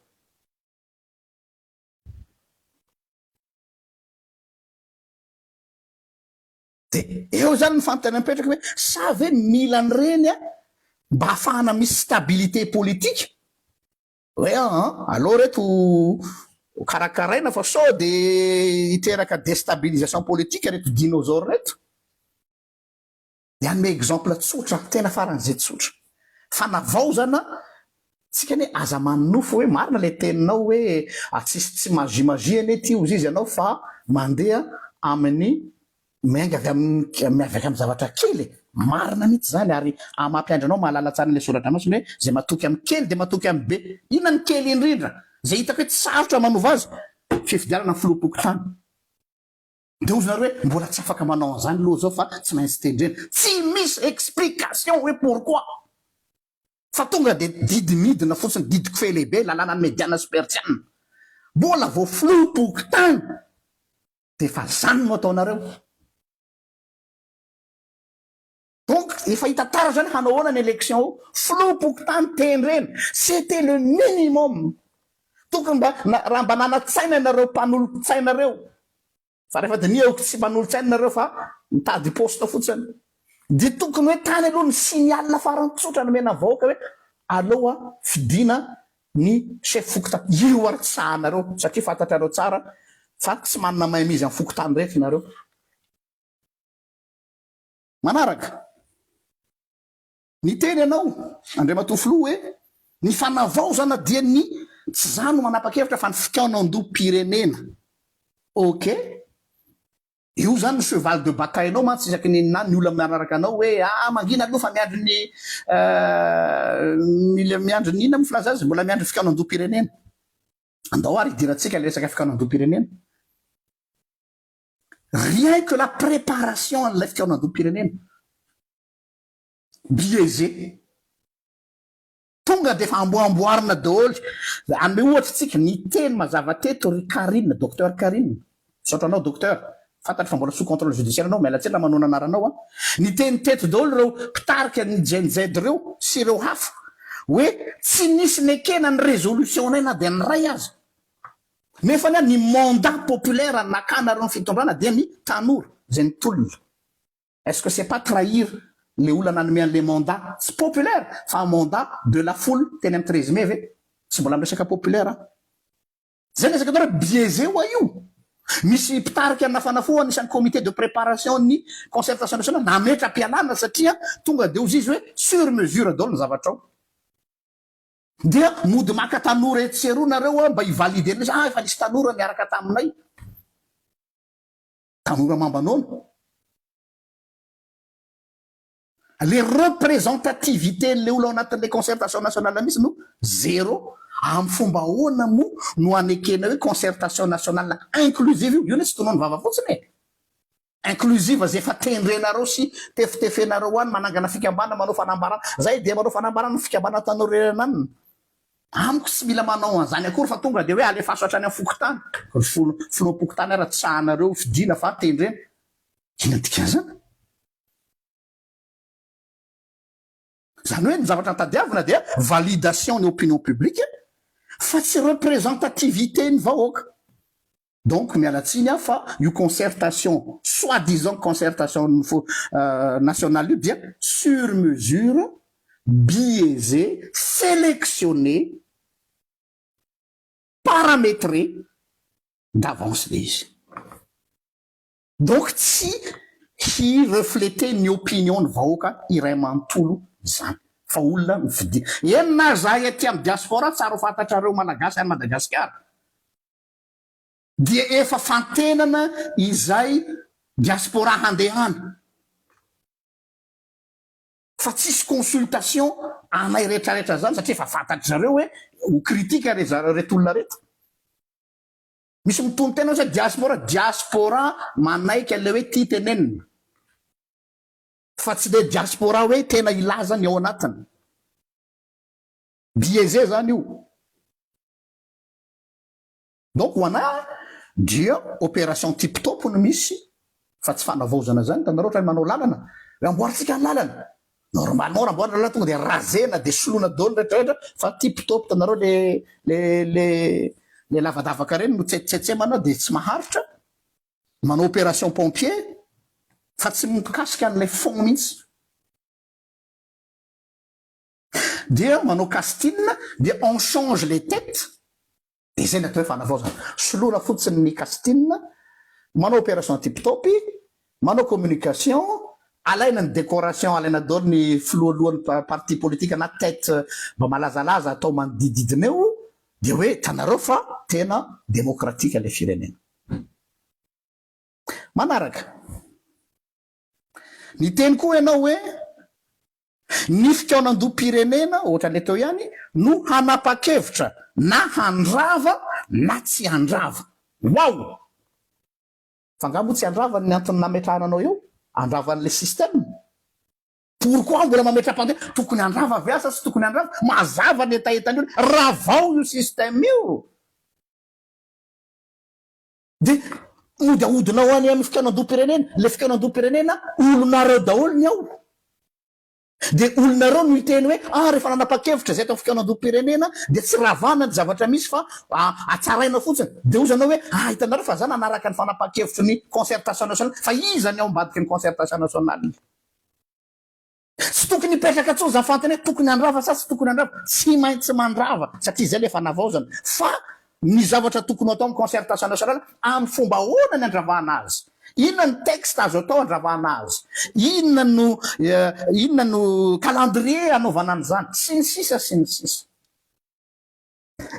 Dia eo zany ny fanontaniana mipetraka hoe sa ve mila an'ireny a mba hahafahana misy stabilité politique? Hoe aa aleo reto karakaraina fa sao de hiteraka destabilisation politique reto dinosaures reto. Dia hanome exemple tsotra, tena faran'izay tsotra. Fanavaozana, tsika anie aza manonofy hoe marina ilay teninao hoe tsisy tsy magie magie anie ity hozy izy ianao fa mandeha amin'ny miainga avy amin'ny miavaka amin'ny zavatra kely e. Marina mihitsy izany ary mampiandry anao mahalala tsara an'ilay soratra masina hoe izay matoky amin'ny kely dia matoky amin'ny be. Inona ny kely indrindra izay hitako hoe tsy sarotra manova azy? Fifidianana ny filoham-pokontany. Dia hozy nareo hoe mbola tsy afaka manao an'izany aloha zao fa tsy maintsy tendrena. Tsy misy explication hoe pourquoi. Fa tonga dia didy midina fotsiny, didy kofehy lehibe, lalànan'ny Mediana sy Persiana. Mbola vao filoham-pokontany dia efa zany no ataonareo. Donc efa hita tara zany hanao ahoana ny election ao, filoham-pokontany tendrena, c'était le minimum. Tokony mba raha mba nanan-tsaina ianareo mpanolotsaina reo, fa rehefa dinihako tsy mpanolotsaina nareo fa mitady poste fotsiny, dia tokony hoe tany aloha ny signal farany tsotra nomena ny vahoaka hoe aleo fidiana ny chef fokontany, io ary tsy sahanareo satria fantatrareo tsara fa tsy manana main mise amin'ny fokontany rehetra nareo. Manaraka, niteny ianao, Andriamatoa Filoha, hoe ny fanavaozana dia ny, tsy izaho no manapa-kevitra fa ny fikaonandoham-pirenena. Ok. Io izany ny cheval de bataille-nao mantsy isaky ny na ny olona manaraka anao hoe ah mangina aloha fa miandry ny mila miandry ny inona moa filaza azy? Mbola miandry ny fikaonandoham-pirenena. Andao ary hidirantsika ilay resaka fikaonandoham-pirenena. Rien que la préparation an'ilay fikaonandoham-pirenena. Biaisé. Tonga dia efa amboamboarina daholo. Hanome ohatra tsika, niteny mazava teto ry Carine, Docteur Carine. Misaotra anao Docteur. Fantatro fa mbola sous contrôle judiciaire anao, miala tsiny raha manoana anaranao an. Niteny teto daholo ireo mpitarika ny Gen Z ireo sy ireo hafa hoe tsy nisy nekena ny résolution-nay na dia ny iray aza. Nefa anie ny mandat populaire nakanareo ny fitondrana dia ny tanora izay nitolona. Est-ce que c'est pas trahir le olona nanome an'le mandat tsy populaire fa mandat de la foule teny amin'ny 13 mai ve? Tsy mbola miresaka populaire aho. Zay resaka atao hoe biaisé hoa io. Misy mpitarika nafana fo anisan'ny comité de préparation ny concertation nationale nametra-pialana satria tonga dia hozy izy hoe sur mesure daholo ny zavatra ao. Dia mody maka tanora etsy sy eroa nareo a mba hi-valider an'izy, ah efa nisy tanora niaraka taminay. Tanora mamba nono. Le représentativité n'le olona ao anatin'le concertation nationale mihitsy no zéro. Amin'ny fomba ahoana moa no anekena hoe concertation nationale inclusive io? Io anie tsy tonon'ny vava fotsiny e. Inclusive zay efa tendrenareo sy tefitefenareo any manangana fikambanana manao fanambarana. Zay dia manao fanambarana ny fikambanana tanora ananona. Amiko tsy mila manao an'izany akory fa tonga dia hoe alefaso hatrany amin'ny fokontany. Ry filoham-pokontany ara tsy sahanareo fidiana fa tendrena. Inona ny dikan'izany? Izany hoe ny zavatra tadiavina dia validation ny opinion publique fa tsy représentativité ny vahoaka. Donc miala tsiny aho fa io concertation soit disant concertation nationale io dia sur mesure, biaisé, sélectionné, paramétré d'avance le izy. Donc tsy hi refleter ny opinion ny vahoaka iray manontolo izany fa olona mifidia. Eny na zahay aty amin'ny diaspora tsara ho fantatrareo Malagasy any Madagasikara dia efa fantenana izay diaspora handehana fa tsisy consultation anay retraretra zany satria efa fantatry zareo hoe ho critique re zareo reto olona reto. Misy mitono-tena hoe diaspora, diaspora manaiky an'ilay hoe tia tenenina. Fa tsy le diaspora hoe tena hilaza ny ao anatiny. Biaisé zany io. Donc ho anah dia opération tip top no misy fa tsy fanavaozana zany. Hitanareo ohatran'ny manao lalana, hoe amboarintsika ny lalana. Normalement raha amboarina lalana tonga dia razena dia soloina daholo ny rehetra rehetra fa tip top hitanareo le le le le lavadavaka reny no tsetsetsemana dia tsy maharitra. Manao opération pompier fa tsy mikasika an'ilay fond mihitsy. Dia manao casting dia on change les têtes. Dia izay ny atao hoe fanavaozana. Soloina fotsiny ny casting, manao opération tip top, manao communication, alaina ny décoration, alaina daholo ny filohalohan'ny parti politique na tête mba malazalaza atao manodididina eo, dia hoe hitanareo fa tena démocratique ilay firenena. Manaraka. Niteny koa ianao hoe Ny fikaonandoham-pirenena, ohatran'ilay teo ihany, no hanapa-kevitra na handrava na tsy handrava. Waouh! Fa angaha moa tsy handrava ny antony nametrahana anao eo? Handrava an'ilay système? Pourquoi mbola mametra-pandeha? Tokony handrava ve aho sa tsy tokony handrava? Mazava ny hetahetan'ny olona, ravao io système io! Dia mody ahodinao any amin'ny fikaonandoham-pirenena, ilay fikaonandoham-pirenena olonareo daholo ny ao. Dia olonareo no hiteny hoe ah rehefa nanapa-kevitra izay tao amin'ny fikaonandoham-pirenena dia tsy ravana ny zavatra misy fa hatsaraina fotsiny. Dia hozy ianao hoe ah hitanareo fa za nanaraka ny fanapahan-kevitry ny concertation nationale, fa iza ny ao ambadiky ny concertation nationale? Tsy tokony hipetraka intsony izany fanontaniana hoe tokony handrava sa tsy tokony handrava. Tsy maintsy mandrava satria izay ilay fanavaozana. Fa ny zavatra tokony ho atao amin'ny concertation nationale, amin'ny fomba ahoana ny handravana azy? Inona ny texte azo atao handravana azy? Inona no inona no calendrier hanaovana an'izany? Sy ny sisa sy ny sisa.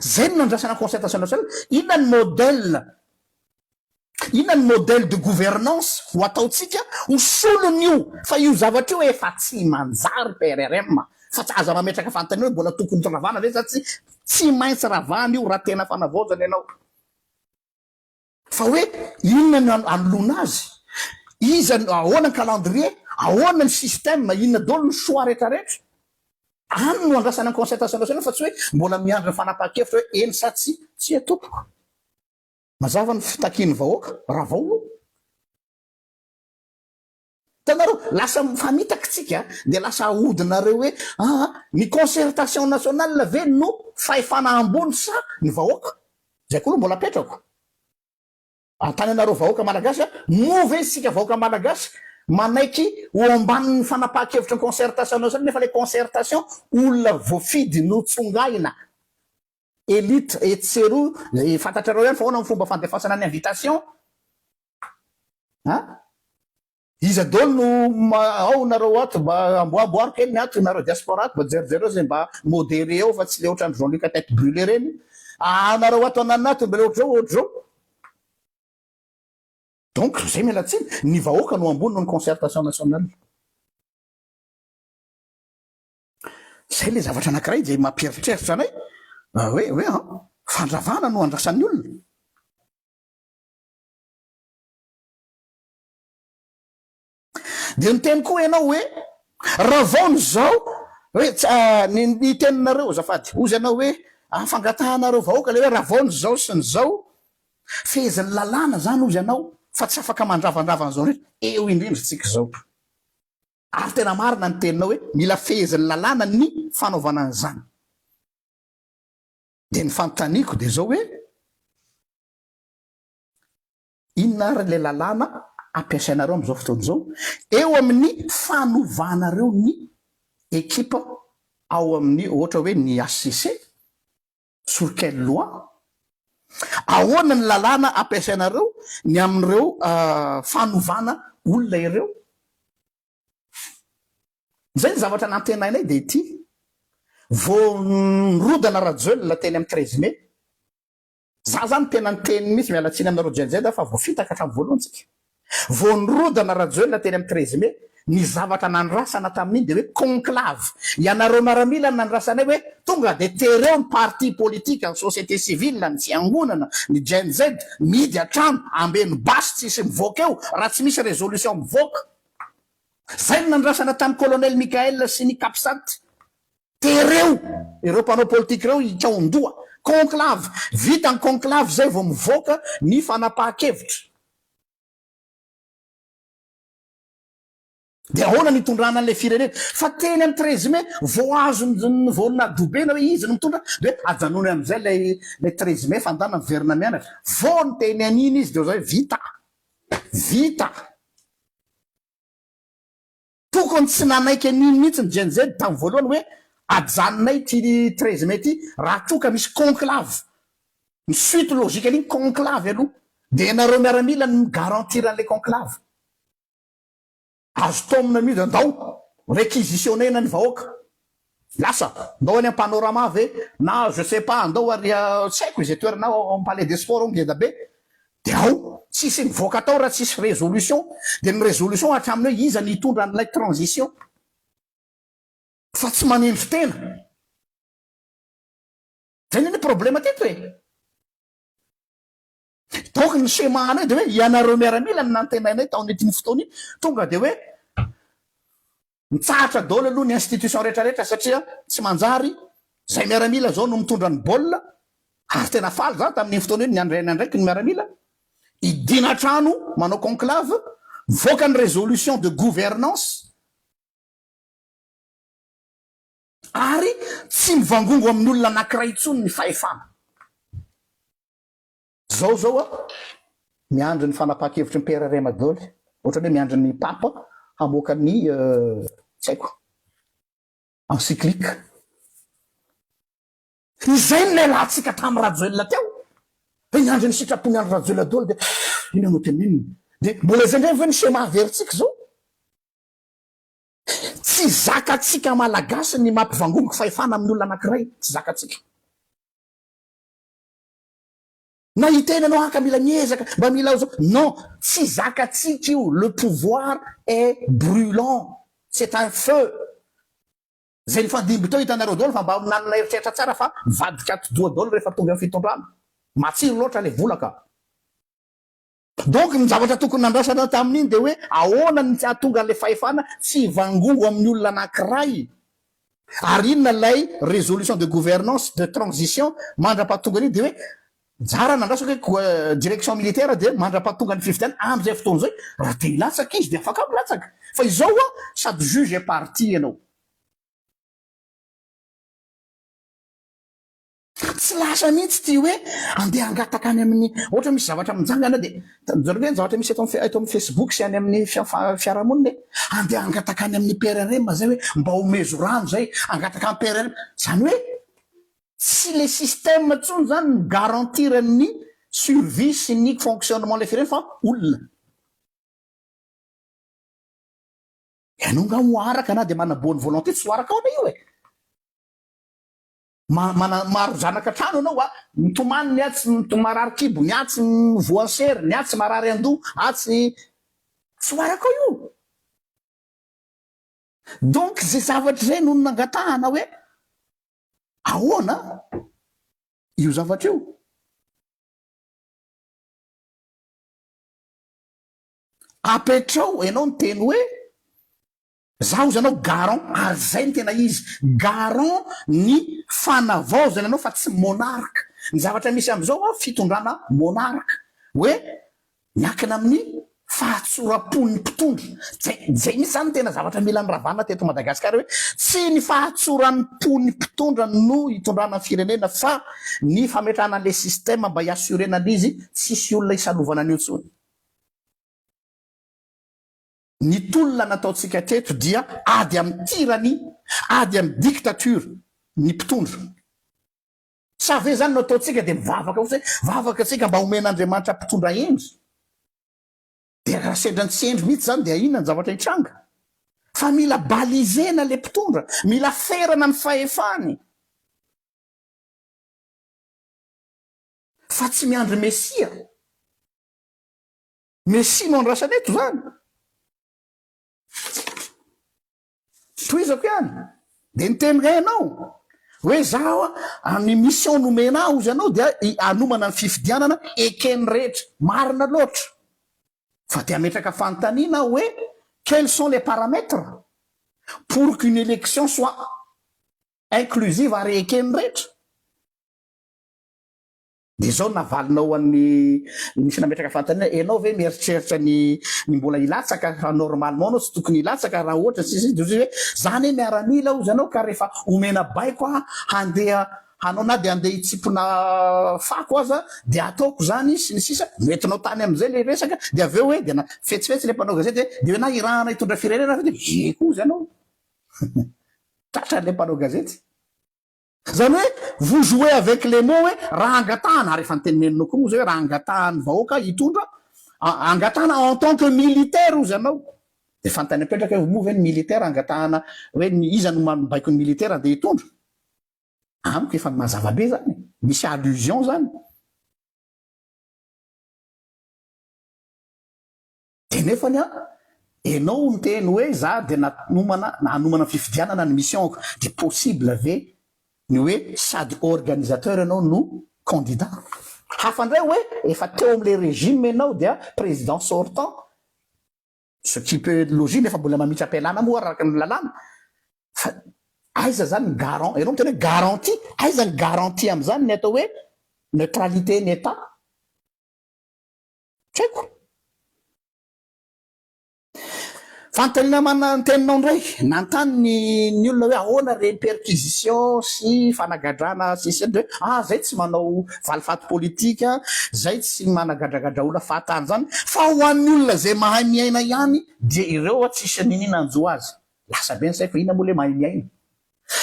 Zay no nandrasana concertation nationale. Inona ny modèle, inona ny modèle de gouvernance ho ataontsika ho solon'io fa io zavatra io efa tsy manjary PRRM fa tsy aza mametraka fanontaniana hoe mbola tokony ravana ve sa tsy, tsy maintsy ravana io raha tena fanavaozana ianao. Fa hoe inona no anoloana azy? Iza no, ahoana ny calendrier? Ahoana ny système? Inona daholo ny choix rehetra rehetra? Any no andrasana ny concertation nationale fa tsy hoe mbola miandry ny fanapahan-kevitra hoe eny sa tsia. Tsia tompoko. Mazava ny fitakian'ny vahoaka, ravao io. Hitanareo, lasa mifamitaka tsika dia lasa ahodinareo hoe aa ny concertation nationale ve no fahefana ambony sa ny vahoaka? Zay koa aloha mbola apetrako. Anontany anareo vahoaka malagasy a, moa ve isika vahoaka malagasy manaiky ho ambanin'ny fanapahan-kevitry ny concertation nationale nefa ilay concertation olona voafidy notsongaina, elite etsy sy eroa, izay fantatrareo ihany fa ahoana ny fomba fandefasana ny invitation? An? Iza daholo no ao nareo ato mba amboamboaro kely ny ato nareo diaspora ato mba jerijereo zay mba modéré ao fa tsy le ohatran'i Jean Luc tête brûlée reny. Ah nareo ato ananona ato mba le ohatr'izao ohatr'izao. Donc zay miala tsiny, ny vahoaka no ambony noho ny concertation nationale. Zay le zavatra anankiray izay mampieritreritra anay hoe hoe an fandravana no andrasan'ny olona. Dia niteny koa ianao hoe, Ravao ny zao, hoe tsy, ny, ny teninareo, azafady, hozy ianao hoe, fangatahanareo vahoaka ilay hoe ravao ny zao sy ny zao, fehezin'ny lalàna izany hozy ianao, fa tsy afaka mandravandrava an'izao rehetra, eo indrindra isika izao. Ary tena marina ny teninao hoe mila fehezin'ny lalàna ny fanaovana an'izany. Dia ny fanontaniako dia izao hoe, Inona ary ilay lalàna ampiasainareo amin'izao fotoana izao eo amin'ny fanovanareo ny ekipa ao amin'ny ohatra hoe ny HCC? Sur quelle loi? Ahoana ny lalàna ampiasainareo ny amin'ireo fanovana olona ireo? Izay ny zavatra nantenainay dia ity, vao nirodana Rajoelina teny amin'ny treize mai, Za zany tena niteny mihitsy, miala tsiny aminareo Gen Z fa voafitaka hatramin'ny voalohany tsika. Vao nirodana Rajoelina teny amin'ny 13 mai, ny zavatra nandrasana tamin'iny dia hoe conclave. Ianareo miaramila no nandrasanay hoe tonga dia tereo ny parti politique, ny société civile, ny fiangonana, ny Gen Z, mihidy an-trano, ambeno basy tsisy mivoaka eo raha tsy misy résolution mivoaka. Zay no nandrasana tamin'i Colonel Mickaël sy ny Capsat. Tereo ireo mpanao politika ireo hikaon-doha. Conclave. Vita ny conclave izay vao mivoaka ny fanapahan-kevitra. Dia ahoana ny hitondrana an'ilay firenena? Fa teny amin'ny 13 mai vao azony vao nadobena hoe izy no mitondra dia hoe ajanony amin'izay ilay ilay 13 mai fa andana miverina mianatra. Vao niteny an'iny izy dia izay hoe vita. Vita. Tokony tsy nanaiky an'iny mihitsy ny Gen Z tamin'ny voalohany hoe ajanonay ity 13 mai ity raha toa ka misy conclave. Ny suite logique an'iny conclave aloha. Dia ianareo miaramila no mi-garantir an'ilay conclave. Azo taomina mihitsy, andao réquisitionner-na ny vahoaka. Lasa, ndao any am panorama ve na je sais pas andao ary tsy haiko izay toerana ao am palais des sports ao ngeda be de ao tsisy mivoaka tao raha tsisy résolution de ny résolution hatramin'ny hoe iza ny hitondra an'ilay transition fa tsy manendry tena zay anie problème teto e. Donc ny schéma anay dia hoe ianareo miaramila no nantenainay tao anatin'iny fotoana iny, tonga dia hoe mitsahatra daholo aloha ny institution rehetra rehetra satria tsy manjary, zay miaramila zao no mitondra ny baolina, ary tena faly za tamin'iny fotoana iny niandray ny andraikiny ny miaramila, hidina an-trano manao conclave, mivoaka ny résolution de gouvernance, ary tsy mivangongo amin'ny olona anankiray intsony ny fahefana. Zao zao a, miandry ny fanapahan-kevitry ny PRRM daholo, ohatran'ny hoe miandry ny Pape hamoaka ny tsy haiko, encyclique. Izay no nialantsika tamin'i Rajoelina teo, hoe miandry ny sitrapon'i Andry Rajoelina daholo dia inona no teneniny? Dia mbola izay indray ve ny schéma averintsika izao? Tsy zakantsika Malagasy ny mampivangongo fahefana amin'ny olona anankiray, tsy zakantsika. Na hiteny anao haka mila miezaka mba mila zao non tsy zakatsika io le pouvoir est brulant c'est un feu zay nifandimby teo hitanareo daholo fa mba nanana eritreritra tsara fa mivadika atidoha daholo rehefa tonga eo fitondrana matsiro loatra le vola ka. Donc ny zavatra tokony nandrasana tamin'iny dia hoe ahoana ny tsy hahatonga an'ilay fahefana tsy hivangongo amin'ny olona anankiray ary inona ilay résolution de gouvernance de transition mandra-pahatonga an'iny dia hoe njara nandrasako hoe direction militaire dia mandra-pahatonga ny fifidianana amin'izay fotoana izay raha te hilatsaka izy dia afaka milatsaka fa izao an sady juge et partie ianao. Tsy lasa mihitsy ity hoe andeha hangataka any amin'ny, ohatra misy zavatra mijangana dia, jereo ve ny zavatra misy eto amin'ny eto amin'ny Facebook sy any amin'ny fiarahamonina e, andeha hangataka any amin'ny PRRM zay hoe mba omezo rano zay, hangataka amin'ny PRRM, zany hoe tsy le système intsony zany no garantir ny survie sy ny fonctionnement le firenena fa olona. Ianao nga ho araka na dia manana bonne volonté tsy ho araka aona io e. Ma, mana, maro zanaka trano ianao a, mitomany ny atsy, marary kibo, ny atsy voan'ny sery, ny atsy marary andoha, atsy, tsy ho arakao io. Donc zay zavatra izay no nangatahana hoe ahoana io zavatra io. Apetrao, ianao niteny hoe. Za ozy anao garant ary zay no tena izy, garant ny fanavaozana anao fa tsy monarque. Ny zavatra misy amizao an fitondrana monarque hoe miankina amin'ny fahatsoram-pon'ny mpitondra. Zay zay mihitsy zany no tena zavatra mila niravana teto Madagasikara hoe tsy ny fahatsoram-pon'ny mpitondra no hitondrana ny firenena fa ny fametrahana an'le système mba hi-assurer-na an'izy tsisy olona hisalovana an'io intsony. Ny tolona nataontsika teto dia ady amin'ny tyrannie, ady amin'ny dictature ny mpitondra. Sa ve zany no ataontsika dia mivavaka fotsiny hoe vavaka tsika mba homen'Andriamanitra mpitondra hendry? Dia raha sendra ny tsy hendry mihitsy zany dia inona ny zavatra hitranga? Fa mila balisena le mpitondra, mila ferana ny fahefany. Fa tsy miandry Mesia. Messi no andrasana eto zany. Tohizako ihany. Dia niteny indray ianao hoe zaho a, ny mission nomena ahy hozy ianao dia hanomana ny fifidianana eken'ny rehetra. Marina loatra. Fa dia hametraka fanontaniana aho hoe quels sont les paramètres pour qu'une élection soit inclusive ary eken'ny rehetra? Dia izao no navalinao an'ny nisy nametraka fanontaniana, ianao ve mieritreritra ny ny mbola hilatsaka fa normalement anao tsy tokony hilatsaka raha ohatra sy sy dia hoe za anie miaramila hozy ianao ka rehefa omena baiko aho handeha hanao na dia handeha hitsimpona fako aza dia ataoko izany sy ny sisa noentinao tany amin'izay ilay resaka dia avy eo hoe dia na fetsifetsy ilay mpanao gazety hoe dia hoe na irahana hitondra firenena ve dia ie koa hozy ianao tratran'ilay mpanao gazety. Zany hoe vous jouez avec les mots hoe raha angatahana, ary efa noteneninao koa moa zay hoe raha angatahan'ny vahoaka hitondra, angatahana en tant que militaire ozy ianao. Dia fanontaniana mipetraka hoe moa ve ny militaire angatahana hoe ny iza no mibaiko ny militaire handeha hitondra? Amiko efa mazava be zany e, misy allusion zany. Dia nefany an, enao niteny hoe za dia nanomana hanomana ny fifidianana ny mission-ko, dia possible ve ny hoe sady organisateur enao no candidat? Hafa indray hoe efa teo amin'ilay régime enao dia président sortant, ce qui peut être logique nefa mbola mamitram-pialana moa araka ny lalàna, fa aiza zany ny garant, enao miteny hoe garantie, aiza ny garantie amin'izany ny atao hoe neutralité ny Etat? Tsy haiko. Fanontaniana mananteninao indray, nanontany ny ny olona hoe ahoana ireny perquisition sy fanagadrana sy sy hoe ah zay tsy manao valifaty politika, zay tsy managadragadra olona fahatany zany, fa ho an'ny olona zay mahay miaina ihany dia ireo tsisy niniana hanjo azy. Lasa be ny saiko, inona moa le mahay miaina?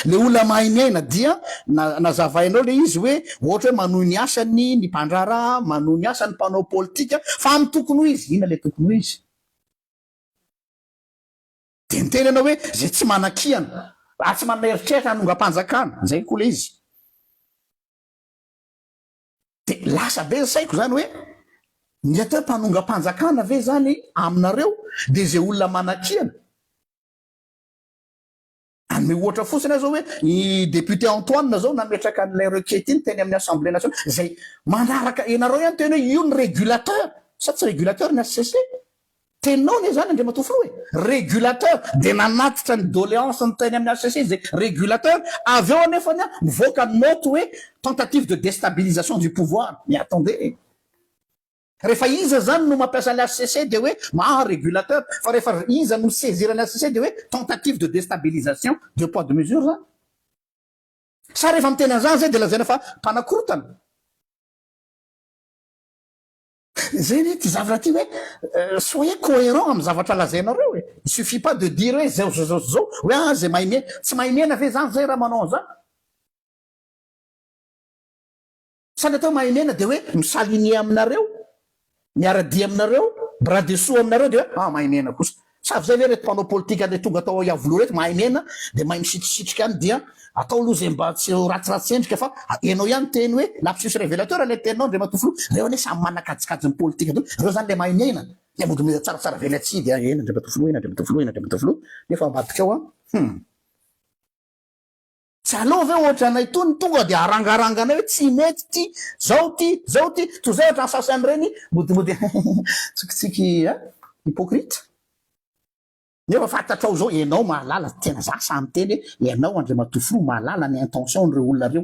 Le olona mahay miaina dia nazavainao le izy hoe ohatra hoe manohy ny asany ny mpandraharaha, manohy ny asany ny mpanao politika fa amin'ny tokony ho izy, inona le tokony ho izy? Dia niteny ianao hoe zay tsy manan-kihana ary tsy manana eritreritra hanongam-panjakana, zay koa le izy. Dia lasa be ny saiko zany hoe ny atao hoe mpanongam-panjakana ve zany aminareo dia zay olona manan-kihana? Hanome ohatra fotsiny aho zao hoe ny député Antoine zao nametraka an'ilay requête iny teny amin'ny assemblée nationale izay manaraka ianareo ihany teny hoe io ny régulateur sa tsy régulateur ny HCC? Teninao anie zany Andriamatoa Filoha e! Régulateur dia nanatitra ny doléance-ny teny amin'ny HCC izay régulateur avy eo anefany an mivoaka ny note hoe tentative de déstabilisation du pouvoir mais attendez Rehefa iza zany no mampiasa ny HCC dia hoe maha régulateur fa rehefa iza no mi-saisir ny HCC dia hoe tentative de déstabilisation, deux poids deux mesures zany. Sa rehefa miteny an'izany zay dia lazaina fa mpanakorontana? Zay anie ty zavatra ty hoe soyez cohérent amin'ny zavatra lazainareo e! Il suffit pas de dire hoe zao zao zao zao hoe ah zay mahay miaina, tsy mahay miaina ve zany zay raha manao an'izany? Sa ny atao mahay miaina dia hoe mi-s'aligner aminareo, miara-dia aminareo, bras dessous aminareo dia hoe ah mahay miaina kosa. Sa avy izay ve ireto mpanao politika le tonga tao Iavoloha ireto mahay miaina dia mahay misitrisitrika any dia atao aloha izay mba tsy ho ratsiratsy endrika fa ianao ihany niteny hoe lapsus révélateur ilay teninao Andriamatoa Filoha, ireo anie samy manakajikajy ny politika daholo, ireo izany ilay mahay miaina, ilay mody miha tsaratsara velatsihy dia eny Andriamatoa Filoha, eny Andriamatoa Filoha, eny Andriamatoa Filoha, nefa ambadika ao an, hum. Tsy aleo ve ohatra anay itony tonga dia arangaranganay hoe tsy mety ity, zao ity, zao ity, toy izay ohatra ny sasany ireny modimody tsikitsiky hein, hypocrite. Nefa fantatrao zao enao mahalala, tena za sahy miteny hoe ianao Andriamatoa Filoha mahalala ny intention n'ireo olona reo.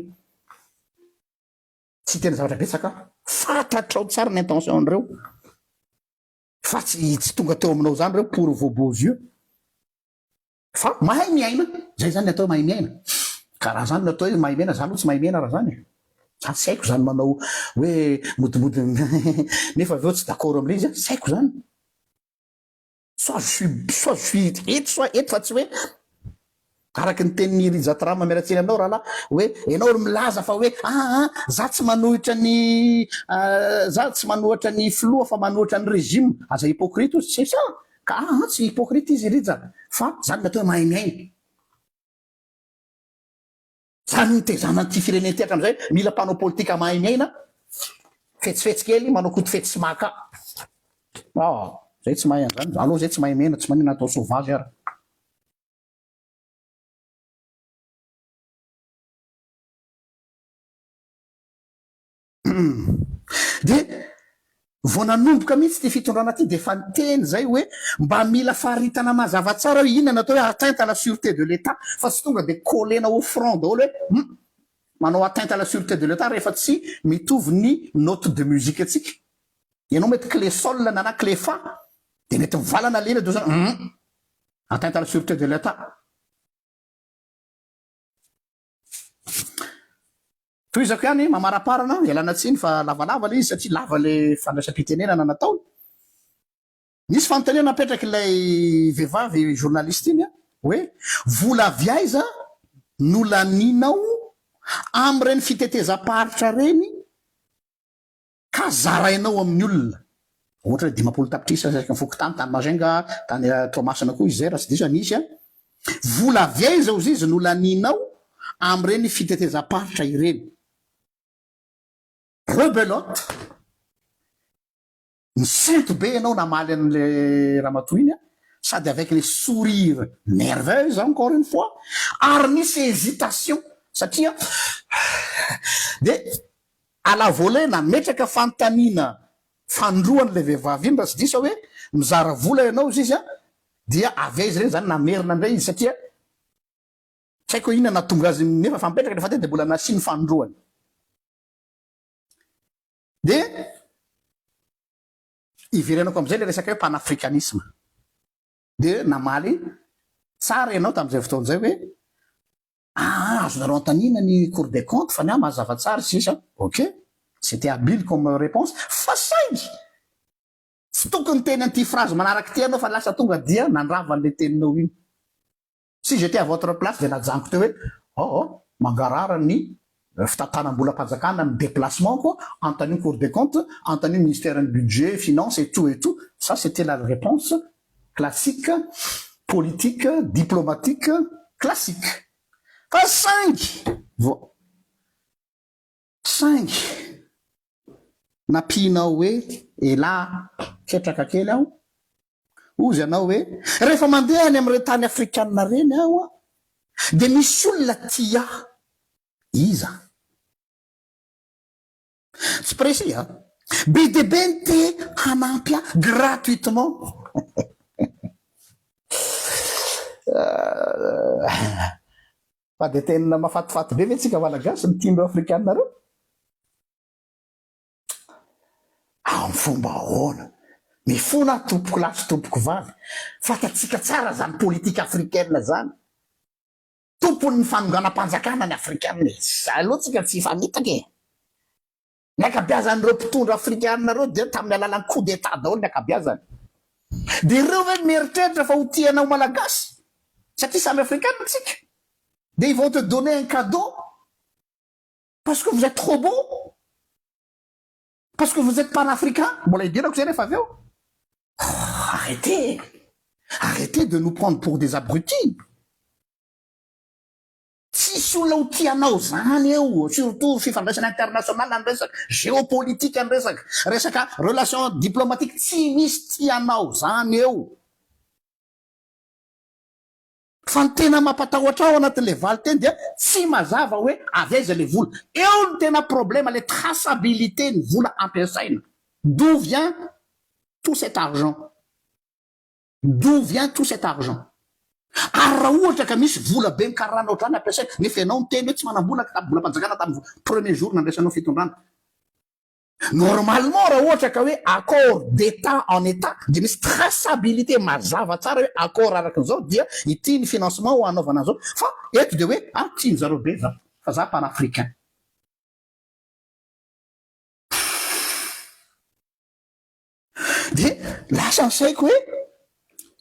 Tsy hiteny zavatra betsaka aho. Fantatrao tsara ny intention n'ireo. Fa tsy tsy tonga teo aminao zany reo pour vos beaux yeux. Fa mahay miaina, zay zany ny atao hoe mahay miaina. Ka raha zany no atao hoe mahay miaina, za aloha tsy mahay miaina raha zany e. Za tsy haiko zany manao hoe modimody nefa avy eo tsy d'accord amle izy aho, tsy haiko zany. Soit je suis soit je suis eto soit eto fa tsy hoe araky ny tenin'i Rija Trama miala tsiny aminao rahalahy hoe ianao ry milaza fa hoe aa za tsy manohitra ny za tsy manohatra ny filoha fa manohatra ny régime, aza hypocrite ozy, c'est ça. Ka aa tsy hypocrite izy Rija fa zany ny atao hoe mahay miaina. Zany nitezana an'ity firenena ity hatramin'izay, mila mpanao politika mahay miaina, fetsifetsy kely, manao koto fetsy sy maka. Ah, zay tsy mahay an'izany, aleo zay tsy mahay miaina, tsy maninona atao sauvage ara. Dia vao nanomboka mihitsy ity fitondrana ity dia efa niteny izay hoe mba mila faritana mazava tsara hoe inona no atao hoe atteinte à la sûreté de l'Etat fa tsy tonga dia coller-na au front daholo hoe hum manao atteinte à la sûreté de l'Etat rehefa tsy mitovy ny note de musique antsika. Ianao mety clé sol na na clé fa dia mety mivalana le hira dia ohatran'ny hum atteinte à la sûreté de l'Etat. Tohizako ihany, mamaraparana, ialana tsiny fa lavalava ilay izy satria lava ilay fandraisam-pitenenana nataony. Nisy fanontaniana napetrak'ilay vehivavy journaliste iny hoe vola avy aiza no lanianao amin'ireny fitetezam-paritra ireny ka zarainao amin'ny olona. Ohatra hoe 50 tapitrisa isaky ny fokontany tany Majunga, tany Toamasina koa izy izay raha tsy diso aho nisy an. Vola avy aiza ozy izy no lanianao amin'ireny fitetezam-paritra ireny? Rebelote. Nisento be ianao namaly an'ilay ramatoa iny an, sady avec le sourire nerveuse encore une fois, ary nisy hésitation satria dia à la volée nametraka fanontaniana fanindroany ilay vehivavy iny raha tsy diso aho hoe mizara vola ianao hozy izy an, dia avy aiza ireny izany namerina indray izy satria tsy haiko hoe inona nahatonga azy nefa efa mipetraka ilay fanontaniana dia mbola nasiany fanindroany. Dia iverenako amin'izay ilay resaka hoe panafricanisme. Dia namaly tsara ianao tamin'izay fotoana izay hoe aa azonareo anontaniana ny cour des comptes fa ny ahy mazava tsara sisa. Ok, c'était habile comme réponse fa saingy tsy tokony niteny an'ity phrase manaraka ity ianao fa lasa tonga dia nandrava an'ilay teninao iny. Si j'étais à votre place dia najanoko teo hoe oh mangarahara ny fitantanam-bolam-panjakana ny déplacement-ko, antanio cour des comptes, antanio ministère ny budget, finance et tout et tout, ça c'était la réponse classique, politique, diplomatique, classique. Fa saingy vo saingy nampianao hoe elah ketraka kely aho, Hozy ianao hoe, Rehefa mandeha any amin'ireny tany afrikanina ireny aho dia misy olona tia ahy. Iza? Tsy précis an! Be dia be ny te hanampy ahy gratuitement. Fa dia tena mahafatifaty be ve tsika Malagasy ny tian'ireo afrikanina ireo? Amin'ny fomba ahoana? Mifona aho tompoko lahy sy tompoko vavy, fantatsika tsara zany politique africaine zany, tompon'ny fanonganam-panjakana ny afrikana e, aleo tsika tsy hifamitaka e, ny ankabiazan'ireo mpitondra afrikana ireo dia tamin'ny alalan'ny coup d'etat daholo ny ankabiazany, dia ireo ve mieritreritra fa ho tia anao malagasy satria samy afrikana tsika, dia ils vont te donner un cadeau Parce que vous êtes trop beau? Parce que vous êtes panafricain? Mbola hidirako zay rehefa avy eo. Arrêtez! Arrêtez de nous prendre pour des abrutis! Tsisy olona ho tia anao zany eo, surtout fifandraisana international ny resaka, géopolitique ny resaka, resaka relation diplomatique, tsy misy tia anao zany eo. Fa ny tena mampatahotra ahy ao anatin'ilay valinteny dia tsy mazava hoe avy aiza ilay vola. Eo no tena problème, ilay traçabilité ny vola ampiasaina. D'où vient tout cet argent? D'où vient tout cet argent? Ary raha ohatra ka misy vola be mikararana ohatr'izany ampiasaina nefa ianao miteny hoe tsy manam-bola kitapo-bolam-panjakana tamin'ny premier jour nandraisanao fitondrana. Normalement raha ohatra ka hoe accord d'Etat en Etat dia misy traçabilité mazava tsara hoe accord araka an'izao dia ity ny financement ho hanaovana an'izao fa eto dia hoe ah tian zareo be za fa za panafricain. Dia lasa ny saiko hoe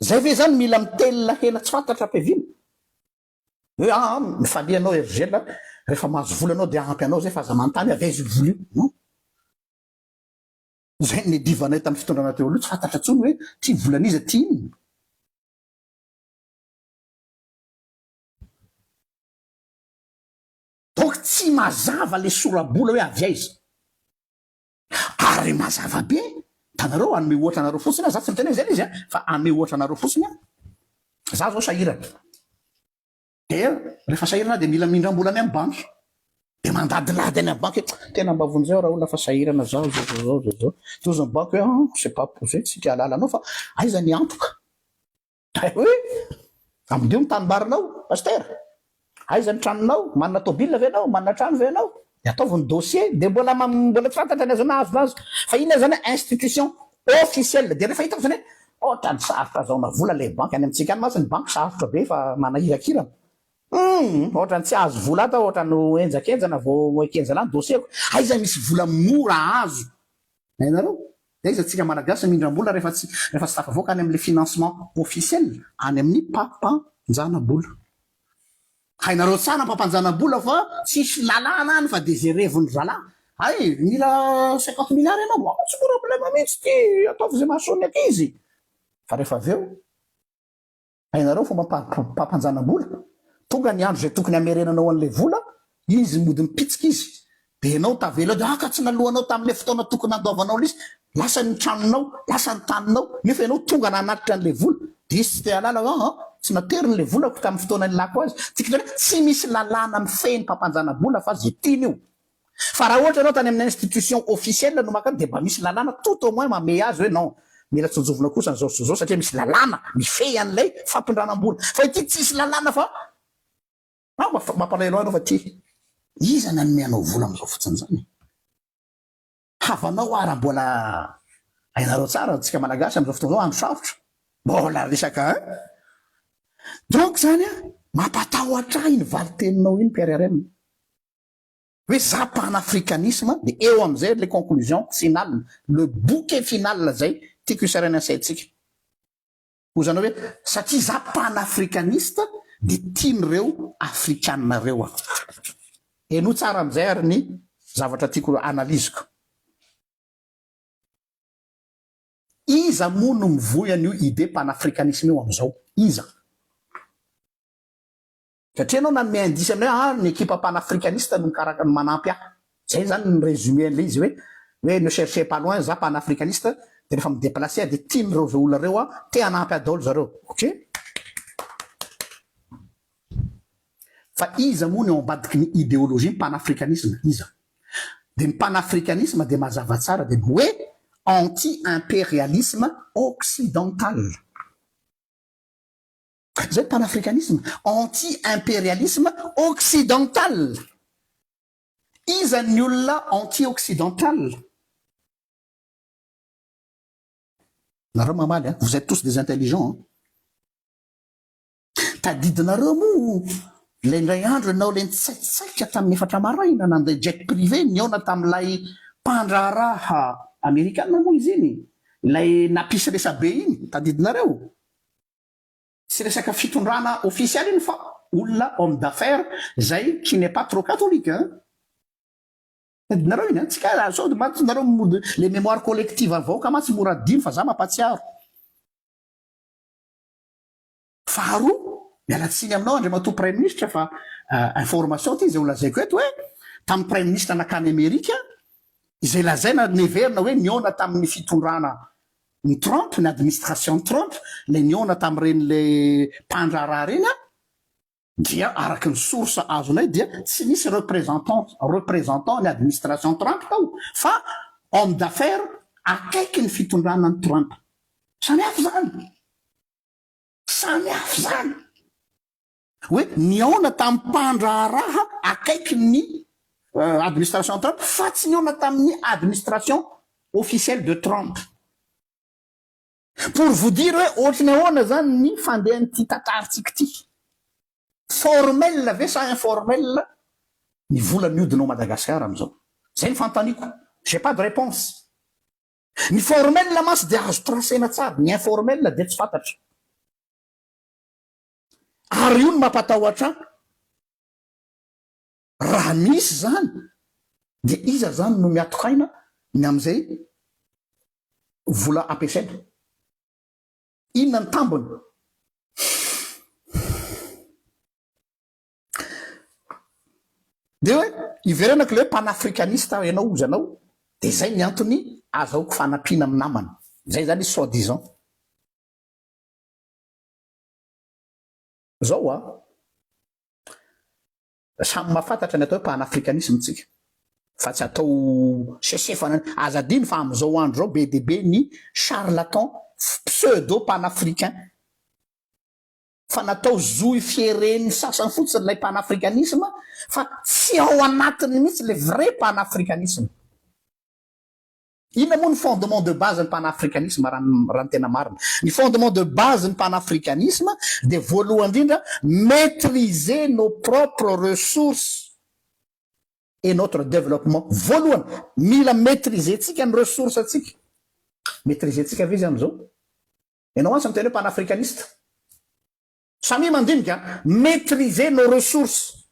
zay ve zany mila mitelina hena tsy fantatra ampiaviana? Hoe aa mifalia anao RGL a, rehefa mahazo vola anao dia ampy anao zay fa aza manontany hoe avy aiza io vola io. Non. Zay ny nidivanay tamin'ny fitondrana teo aloha tsy fantatra intsony hoe ty volan'iza ty inona. Donc tsy mazava le sora-bola hoe avy aiza. Ary mazava be, hitanareo, hanome ohatra anareo fotsiny aho, za tsy miteny hoe zay le izy an, fa hanome ohatra anareo fotsiny aho, za zao sahirana, dia rehefa sahirana aho dia mila mindram-bola any amin'ny banky, dia mandadilady any amin'ny banky hoe tena mba vonjeo raolona fa sahirana zaho zao zao zao zao zao, dia hozy ny banky hoe ah c'est pas posé, tsika hahalala anao fa aiza ny antoka. Hay hoe ambodio ny tanimbarinao Pasitera, aiza ny tranonao, manana tôbila ve ianao, manana trano ve ianao, dia ataovy ny dossier, dia mbola mbola tsy fantatra ny azo na azona azy, fa iny zany institution officielle, dia rehefa hitako zany hoe ohatran'ny sarotra azahoana vola ilay banky, any amintsika any mantsy ny banky sarotra be fa manahirakirana, humm ohatran'ny tsy azo vola ato aho, ohatran'ny ho henjakenjana vao ekenjana ny dossier-ko, aiza misy vola mora azo Hainareo? Dia aiza tsika Malagasy mindram-bola rehefa tsy rehefa tsy tafavoaka any amin'ilay financement officiel any amin'ny mpampanjana-bola. Hainareo tsara ny mpampanjana-bola fa tsisy lalàna any fa dia izay revin-dry zalahy. Hay, mila cinquante milliards ianao, ah tsy problème mihitsy ity, ataovy izay mahasoa ny ankizy. Fa rehefa avy eo, Hainareo fomba mpampanjanam-bola? Tonga ny andro izay tokony hamerenanao an'ilay vola, izy mody mipitsika izy, dia ianao tavela eo dia ah ka tsy naloanao tamin'ilay fotoana tokony nandoavanao ilay izy, lasa ny tranonao, lasa ny taninao, nefa ianao tonga nanatitra an'ilay vola, dia izy tsy te hahalala hoe ah tsy nateriny ilay volako tamin'ny fotoana nilako azy. Tiako tenenina hoe tsy misy lalàna mifehy ny mpampanjana-bola fa izay tiany io. Fa raha ohatra ianao tany amin'ny institution officielle no maka dia mba misy lalàna tout au moins mamehy azy hoe non, mila tsonjovina kosa an'izao sy izao satria misy lalàna mifehy an'ilay fampindranam-bola. Fa ity tsisy lalàna fa ah mampalahelo ahy ianao fa ty iza nanome anao vola amin'izao fotsiny izany? Havanao ara mbola hainareo tsara antsika malagasy amin'izao fotoana izao andro sarotra mbola resaka hein? Donc zany an mampatahotra ahy iny valin-teninao iny PRRM. Hoe za panafricanisme de eo amizay le conclusion finale, le bouquet final zay tiako hisaraina ny saintsika. Hozanao hoe satria za panafricaniste de tian'ireo afrikana reo aho. Henoy tsara amizay ary ny zavatra tiako analyse-ko. Iza moa no mivoy an'io idée panafricanisme io amizao? Iza? Satria ianao nanome indice anay hoe ah ny ekipa panafricaniste no mikarakara no manampy ahy. Zay zany ny résumé an'ilay izy hoe hoe ne cherchez pas loin za panafricaniste de rehefa mi-déplacer aho de tian'ireo zao olona ireo aho, te hanampy ahy daholo zareo. Ok. Fa iza moa ny ao ambadiky ny idéologie ny panafricanisme? Iza? De ny panafricanisme dia mazava tsara dia ny hoe anti-impérialisme occidental. Zay panafricanisme, anti-imperialisme occidental. Iza ny olona anti-occidental? Nareo mamaly an, vous êtes tous des intelligents an. Tadidinareo moa ilay indray andro ianao ilay nitsaitsaika tamin'ny efatra maraina nandeha jet privé nihaona tamin'ilay mpandraharaha amerikana moa izy iny, ilay nampisy resabe iny, tadidinareo? Tsy resaka fitondrana ofisialy iny fa olona homme d'affaires izay qui n'est pas trop catholique hein! Tadidinareo iny an! Tsy ka sao dia mantsy nareo mody le mémoire collective an'ny vahoaka mantsy mora adino fa za mampatsiaro. Faharoa, miala tsiny aminao Andriamatoa Praiminisitra fa information ity izay ho lazaiko eto hoe tamin'ny Praiminisitra nakany Amerika izay lazaina neverina hoe nihaona tamin'ny fitondrana ny Trump, ny administration Trump, ilay nihaona tamin'ireny ilay mpandraharaha ireny an, dia araka ny source azonay dia tsy nisy représentant représentant ny administration Trump tao fa homme d'affaires akaiky ny fitondrana an'i Trump. Samy hafa izany. Samy hafa izany. Hoe nihaona tamin'ny mpandraharaha akaiky ny administration Trump fa tsy nihaona tamin'ny administration officielle de Trump. Pour vous dire hoe ohatry ny ahoana izany ny fandehan'ity tantarintsika ity. Formel ve sa informel ny vola mihodina ao Madagasikara amin'izao? Izay ny fanontaniako. J'ai pas de réponse. Ny formel mantsy dia azo tracena tsara, ny informel dia tsy fantatra. Ary io no mampatahotra ahy. Raha misy izany dia iza izany no miatoka aina ny amin'izay vola ampiasaina? Inona ny tambiny? Dia hoe iverenako ilay hoe panafricaniste aho, ianao ozy anao, dia izay ny antony azahoako fanampiana amin'ny namana. Izay izany izy soi disant. Zao a! Samy mahafantatra ny atao hoe panafricanisme tsika fa tsy atao sesefana, aza adino fa amin'izao andro izao be dia be ny charlatan pseudo panafricain fa natao zohy fieren'ny sasany fotsiny ilay panafricanisme fa tsy ao anatiny mihitsy ilay vrai panafricanisme. Inona moa ny fondement de base ny panafricanisme raha raha ny tena marina? Ny fondement de base ny panafricanisme dia voalohany indrindra maitriser nos propres ressources et notre développement. Voalohany, mila maitriser-tsika ny ressources antsika. Maitriser-tsika ve izy amin'izao? Ianao mantsy miteny hoe panafricaniste. Samia mandinika, maitriser nos ressources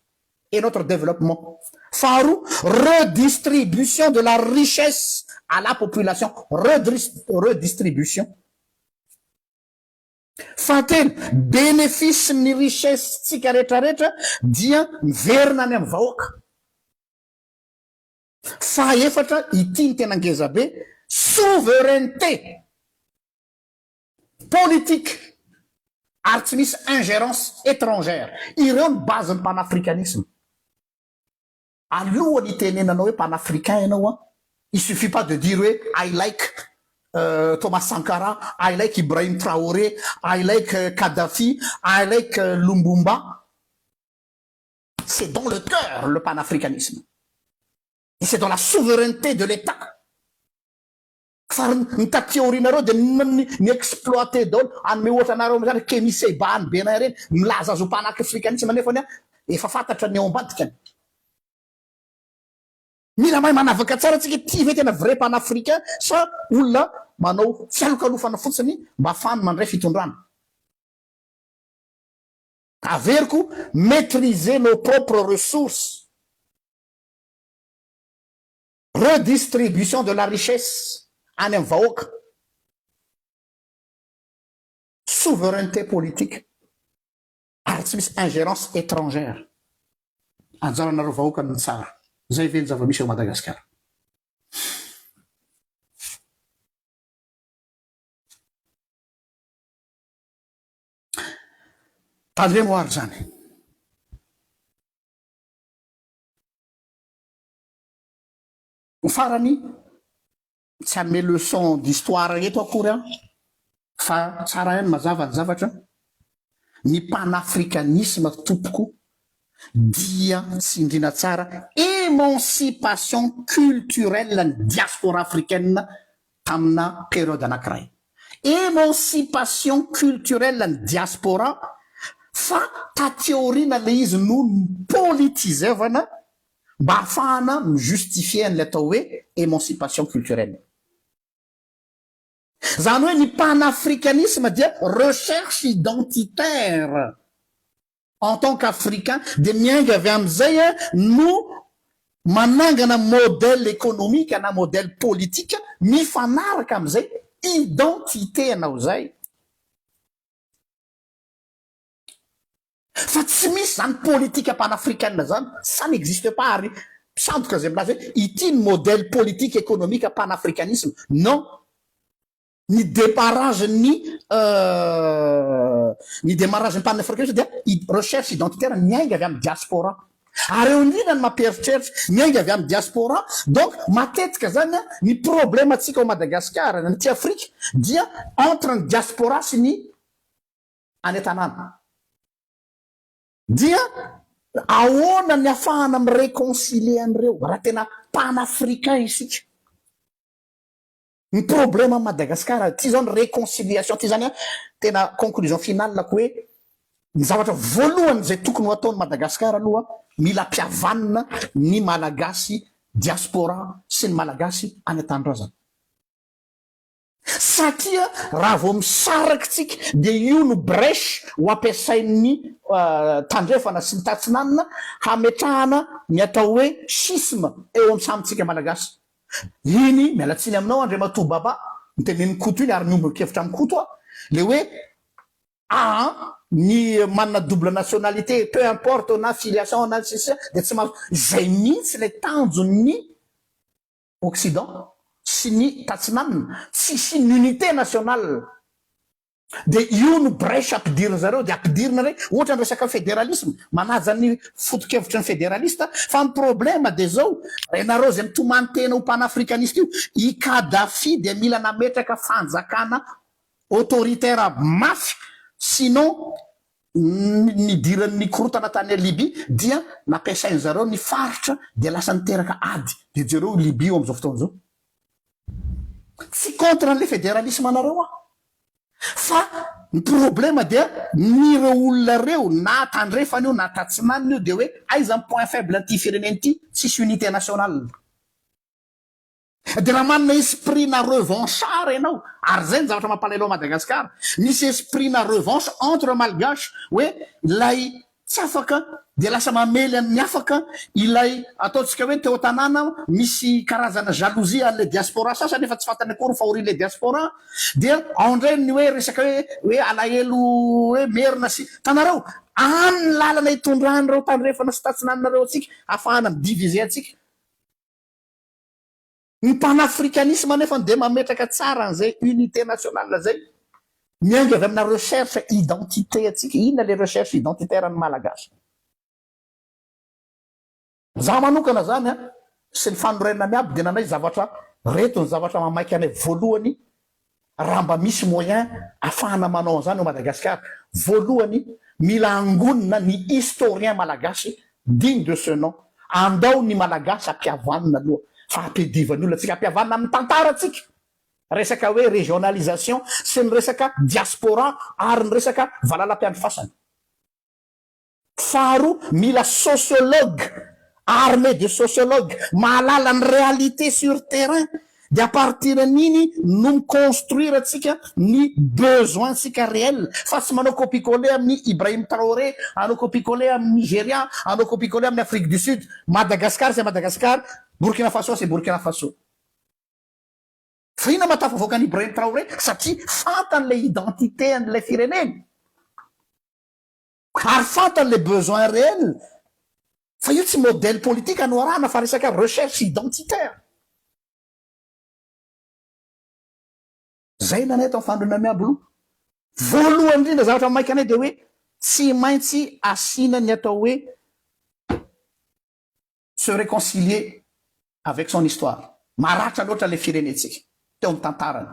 et notre développement. Faharoa, redistribution de la richesse à la population, redistribution. Fahatelo, bénéfice ny richesse tsika rehetrarehetra dia miverina any amin'ny vahoaka. Fahaefatra, ity ny tena ngeza be, souveraineté. Politique ary tsy misy ingerence étrangère. Ireo ny base ny panafricanisme. Alohany hitenenanao hoe panafricain ianao an, il suffit pas de dire hoe I like Thomas Sankara, I like Ibrahim Traoré, I like Kadhafi, I like Lumbumba. C'est dans le cœur le panafricanisme. Et c'est dans la souveraineté de l'Etat. Fa ry ny taty aoriana reo dia ny ny exploiter daholo, hanome ohatra anareo amizany ry Kemi Seba any Benin reny, milaza azy ho panafricanisme nefany an efa fantatra ny ao ambadikany. Mila mahay manavaka tsara tsika ty ve tena vrai panafricain sa olona manao fialokalofana fotsiny mba afahany mandray fitondrana. Averiko, maitriser nos propres ressources. Redistribution de la richesse any amin'ny vahoaka. Souveraineté politique ary tsy misy ingérence étrangère. Anjaranareo vahoaka ny mitsara. Zay ve ny zava-misy ao Madagasikara? Tandremo ary izany. Ny farany, tsy hanome leçon d'histoire eto akory aho fa tsara ihany mazava ny zavatra, ny panafricanisme tompoko dia tsindriana tsara émancipation culturelle ny diaspora africaine tamina période anakiray. Émancipation culturelle ny diaspora fa taty aoriana le izy no ni-politiser-vana mba hahafahana mi-justifier an'ilay atao hoe émancipation culturelle. Izany hoe ny panafricanisme dia recherche identitaire en tant qu'africain dia miainga avy amin'izay no manangana modèle économique na modèle politique mifanaraka amin'izay identité anao izay. Fa tsy misy zany politique panafricaine zany, ça n'existe pas ary sandoka zay milaza hoe ity ny modèle politique économique panafricanisme, non! Ny déparage ny ny démarrage ny panafricanisme dia recherche identitaire miainga avy amin'ny diaspora. Ary eo indrindra ny mampieritreritra, miainga avy amin'ny diaspora, donc matetika zany ny problème antsika ao Madagasikara na aty Afrika dia entre ny diaspora sy ny. any an-tanàna. Dia ahoana ny afahana mi-reconcilier an'ireo raha tena panafricain isika? Ny problème amin'i Madagascar, ty zao ny reconciliation ty zany an, tena conclusion finale-ko hoe ny zavatra voalohany izay tokony ho ataon'i Madagascar aloha, mila ampihavanina ny Malagasy diaspora sy ny Malagasy any an-tanindrazana. Satria raha vao misaraka tsika dia io no brèche ho ampiasain'ny tandrefana sy ny tatsinanana hametrahana ny atao hoe schisme eo amin'ny samy tsika Malagasy. Iny, miala tsiny aminao Andriamatoa Baba, notenenin'i Koto iny ary miombon-kevitra amin'i Koto aho, le hoe aa ny manana double nationalité peu importe na filiation na ny sisa dia tsy mahazo, izay mihitsy ilay tanjon'ny Occident sy ny tatsinanana, tsy hisian'ny unité nationale. Dia io no brèche ampidirin zareo dia ampidirina indray ohatra ny resaka fédéralisme, manaja ny foto-kevitry ny fédéraliste fa ny problème dia zao, ianareo izay mitomany tena ho panafricaniste io, i Kadhafi dia mila nametraka fanjakana autoritaire mafy sinon ny nidiran'ny korontana tany Libye dia nampiasain zareo ny faritra dia lasa niteraka ady dia jereo Libye io amin'izao fotoana izao. Tsy contre an'le fédéralisme anareo aho fa ny problème dia ny ireo olona ireo na tandrefana io na tatsinanana io dia hoe aiza ny point faible an'ity firenena ity, tsisy unité nationale. Dia raha manana esprit na revanchard ianao, ary izay ny zavatra mampalahelo an'i Madagasikara, misy esprit na revanche entre malgache hoe ilay Tsy afaka dia lasa mamely an'ny afaka ilay ataontsika hoe teo an-tanàna misy karazana jalousie an'ilay diaspora sasany nefa tsy fantany akory ny fahorian'ilay diaspora dia ao indray ny hoe resaka hoe hoe alahelo hoe merina sy tanareo any ny lalana itondran'ireo tandrefana sy tatsinanana ireo antsika ahafahana mi-diviser antsika. Ny panafricanisme anefa dia mametraka tsara an'izay unité nationale izay, miainga avy amina recherche identité antsika, inona ilay recherche identitaire an'ny Malagasy? Za manokana zany an, sy ny fanorenana miabo dia nanay zavatra reto ny zavatra mamaika anay voalohany raha mba misy moyen afahana manao an'izany ao Madagasikara, voalohany mila angonina ny historien malagasy digne de ce nom, andao ny malagasy ampihavanina aloha fa ampiadivan'ny olona tsika, ampihavanina amin'ny tantara tsika, resaka hoe régionalisation sy ny resaka diaspora ary ny resaka valalam-piandrifasana. Faharoa, mila sociologue, armée de sociologue, mahalala ny réalité sur terrain, dia à partir an'iny no mi-construire antsika ny besoin ntsika réel, fa tsy manao copie coller amin'i Ibrahim Traoré, hanao copie coller amin'i Nigeria, hanao copie coller amin'i Afrique du Sud, Madagascar c'est Madagascar, Burkina Faso c'est Burkina Faso. Fa inona mahatafavoaka an'i Ibrahim Traoré? Satria fantany ilay identité an'ilay fireneny. Ary fantany le besoin réel fa io tsy modèle politique no arahana fa resaka recherche identitaire. Zay nanay tao Fandriana Miabo aloha. Voalohany indrindra zavatra maika anay dia hoe tsy maintsy asiana ny atao hoe se réconcilier avec son histoire. Maratra loatra ilay firenentsika teo amin'ny tantarany.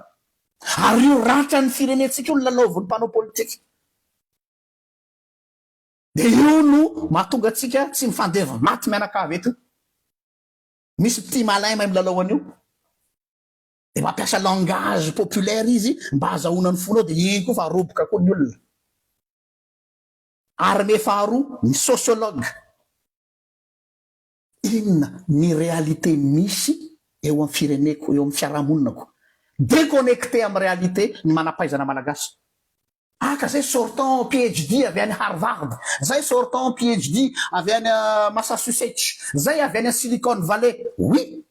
Ary io ratran'ny firenentsika io no lalaovin'ny mpanao politika. Dia io no mahatonga antsika tsy mifandevy maty mianakavy eto. Misy petit malin mahay milalao an'io. Dia mampiasa langage populaire izy mba hazahoana ny fonao dia iny koa fa roboka koa ny olona. Armée faharoa, ny sociologue. Inona ny réalité misy eo amin'ny fireneko, eo amin'ny fiarahamoninako. Déconnecté amin'ny réalité ny manam-pahaizana malagasy. Aka zay sortant PhD avy any Harvard, zay sortant PhD avy any Massachusetts, zay avy any Silicon Valley. Oui,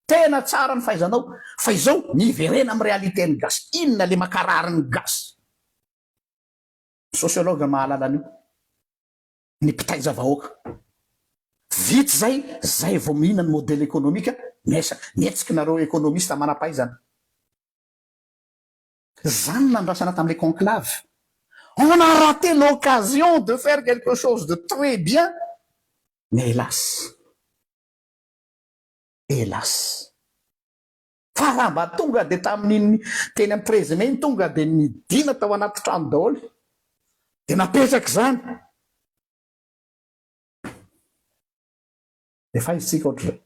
tena tsara ny fahaizanao, fa izao miverena amin'ny réalité ny gasy. Inona le makarary ny gasy? Sociologue mahalala an'io. Ny mpitaiza vahoaka. Vita izay, zay vao mihina ny modèle économique, miasa, mihetsiky nareo économiste manam-pahaizana. Zany nandrasana tamin'ilay conclave. On a raté l'occasion de faire quelque chose de très bien, mais hélas, hélas. Fa raha mba tonga dia tamin'iny teny amin'ny 13 mai iny tonga dia nidina tao anaty trano daholo. Dia napetraka izany. Efa aiza tsika ohatr'izay.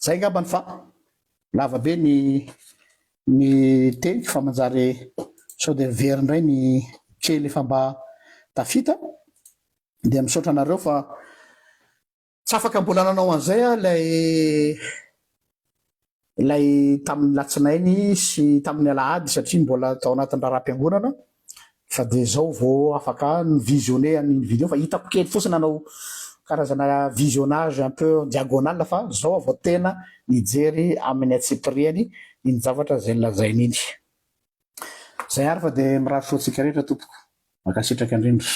Zay angambany fa lava be ny ny teniko fa manjary sao dia very indray ny kely efa mba tafita. Dia misaotra anareo fa tsy afaka mbola nanao an'izay aho ilay ilay tamin'ny latsinainy sy tamin'ny alahady satria mbola tao anatin'ny raharaham-piangonana fa dia izao vao afaka ni-visionner an'iny vidéo fa hitako kely fotsiny nanao karazana visionnage un peu en diagonale fa izao aho vao tena nijery amin'ny antsipiriany iny zavatra izay nolazainy iny. Izay ary fa dia mirary soa antsika rehetra tompoko. Mankasitraka indrindra.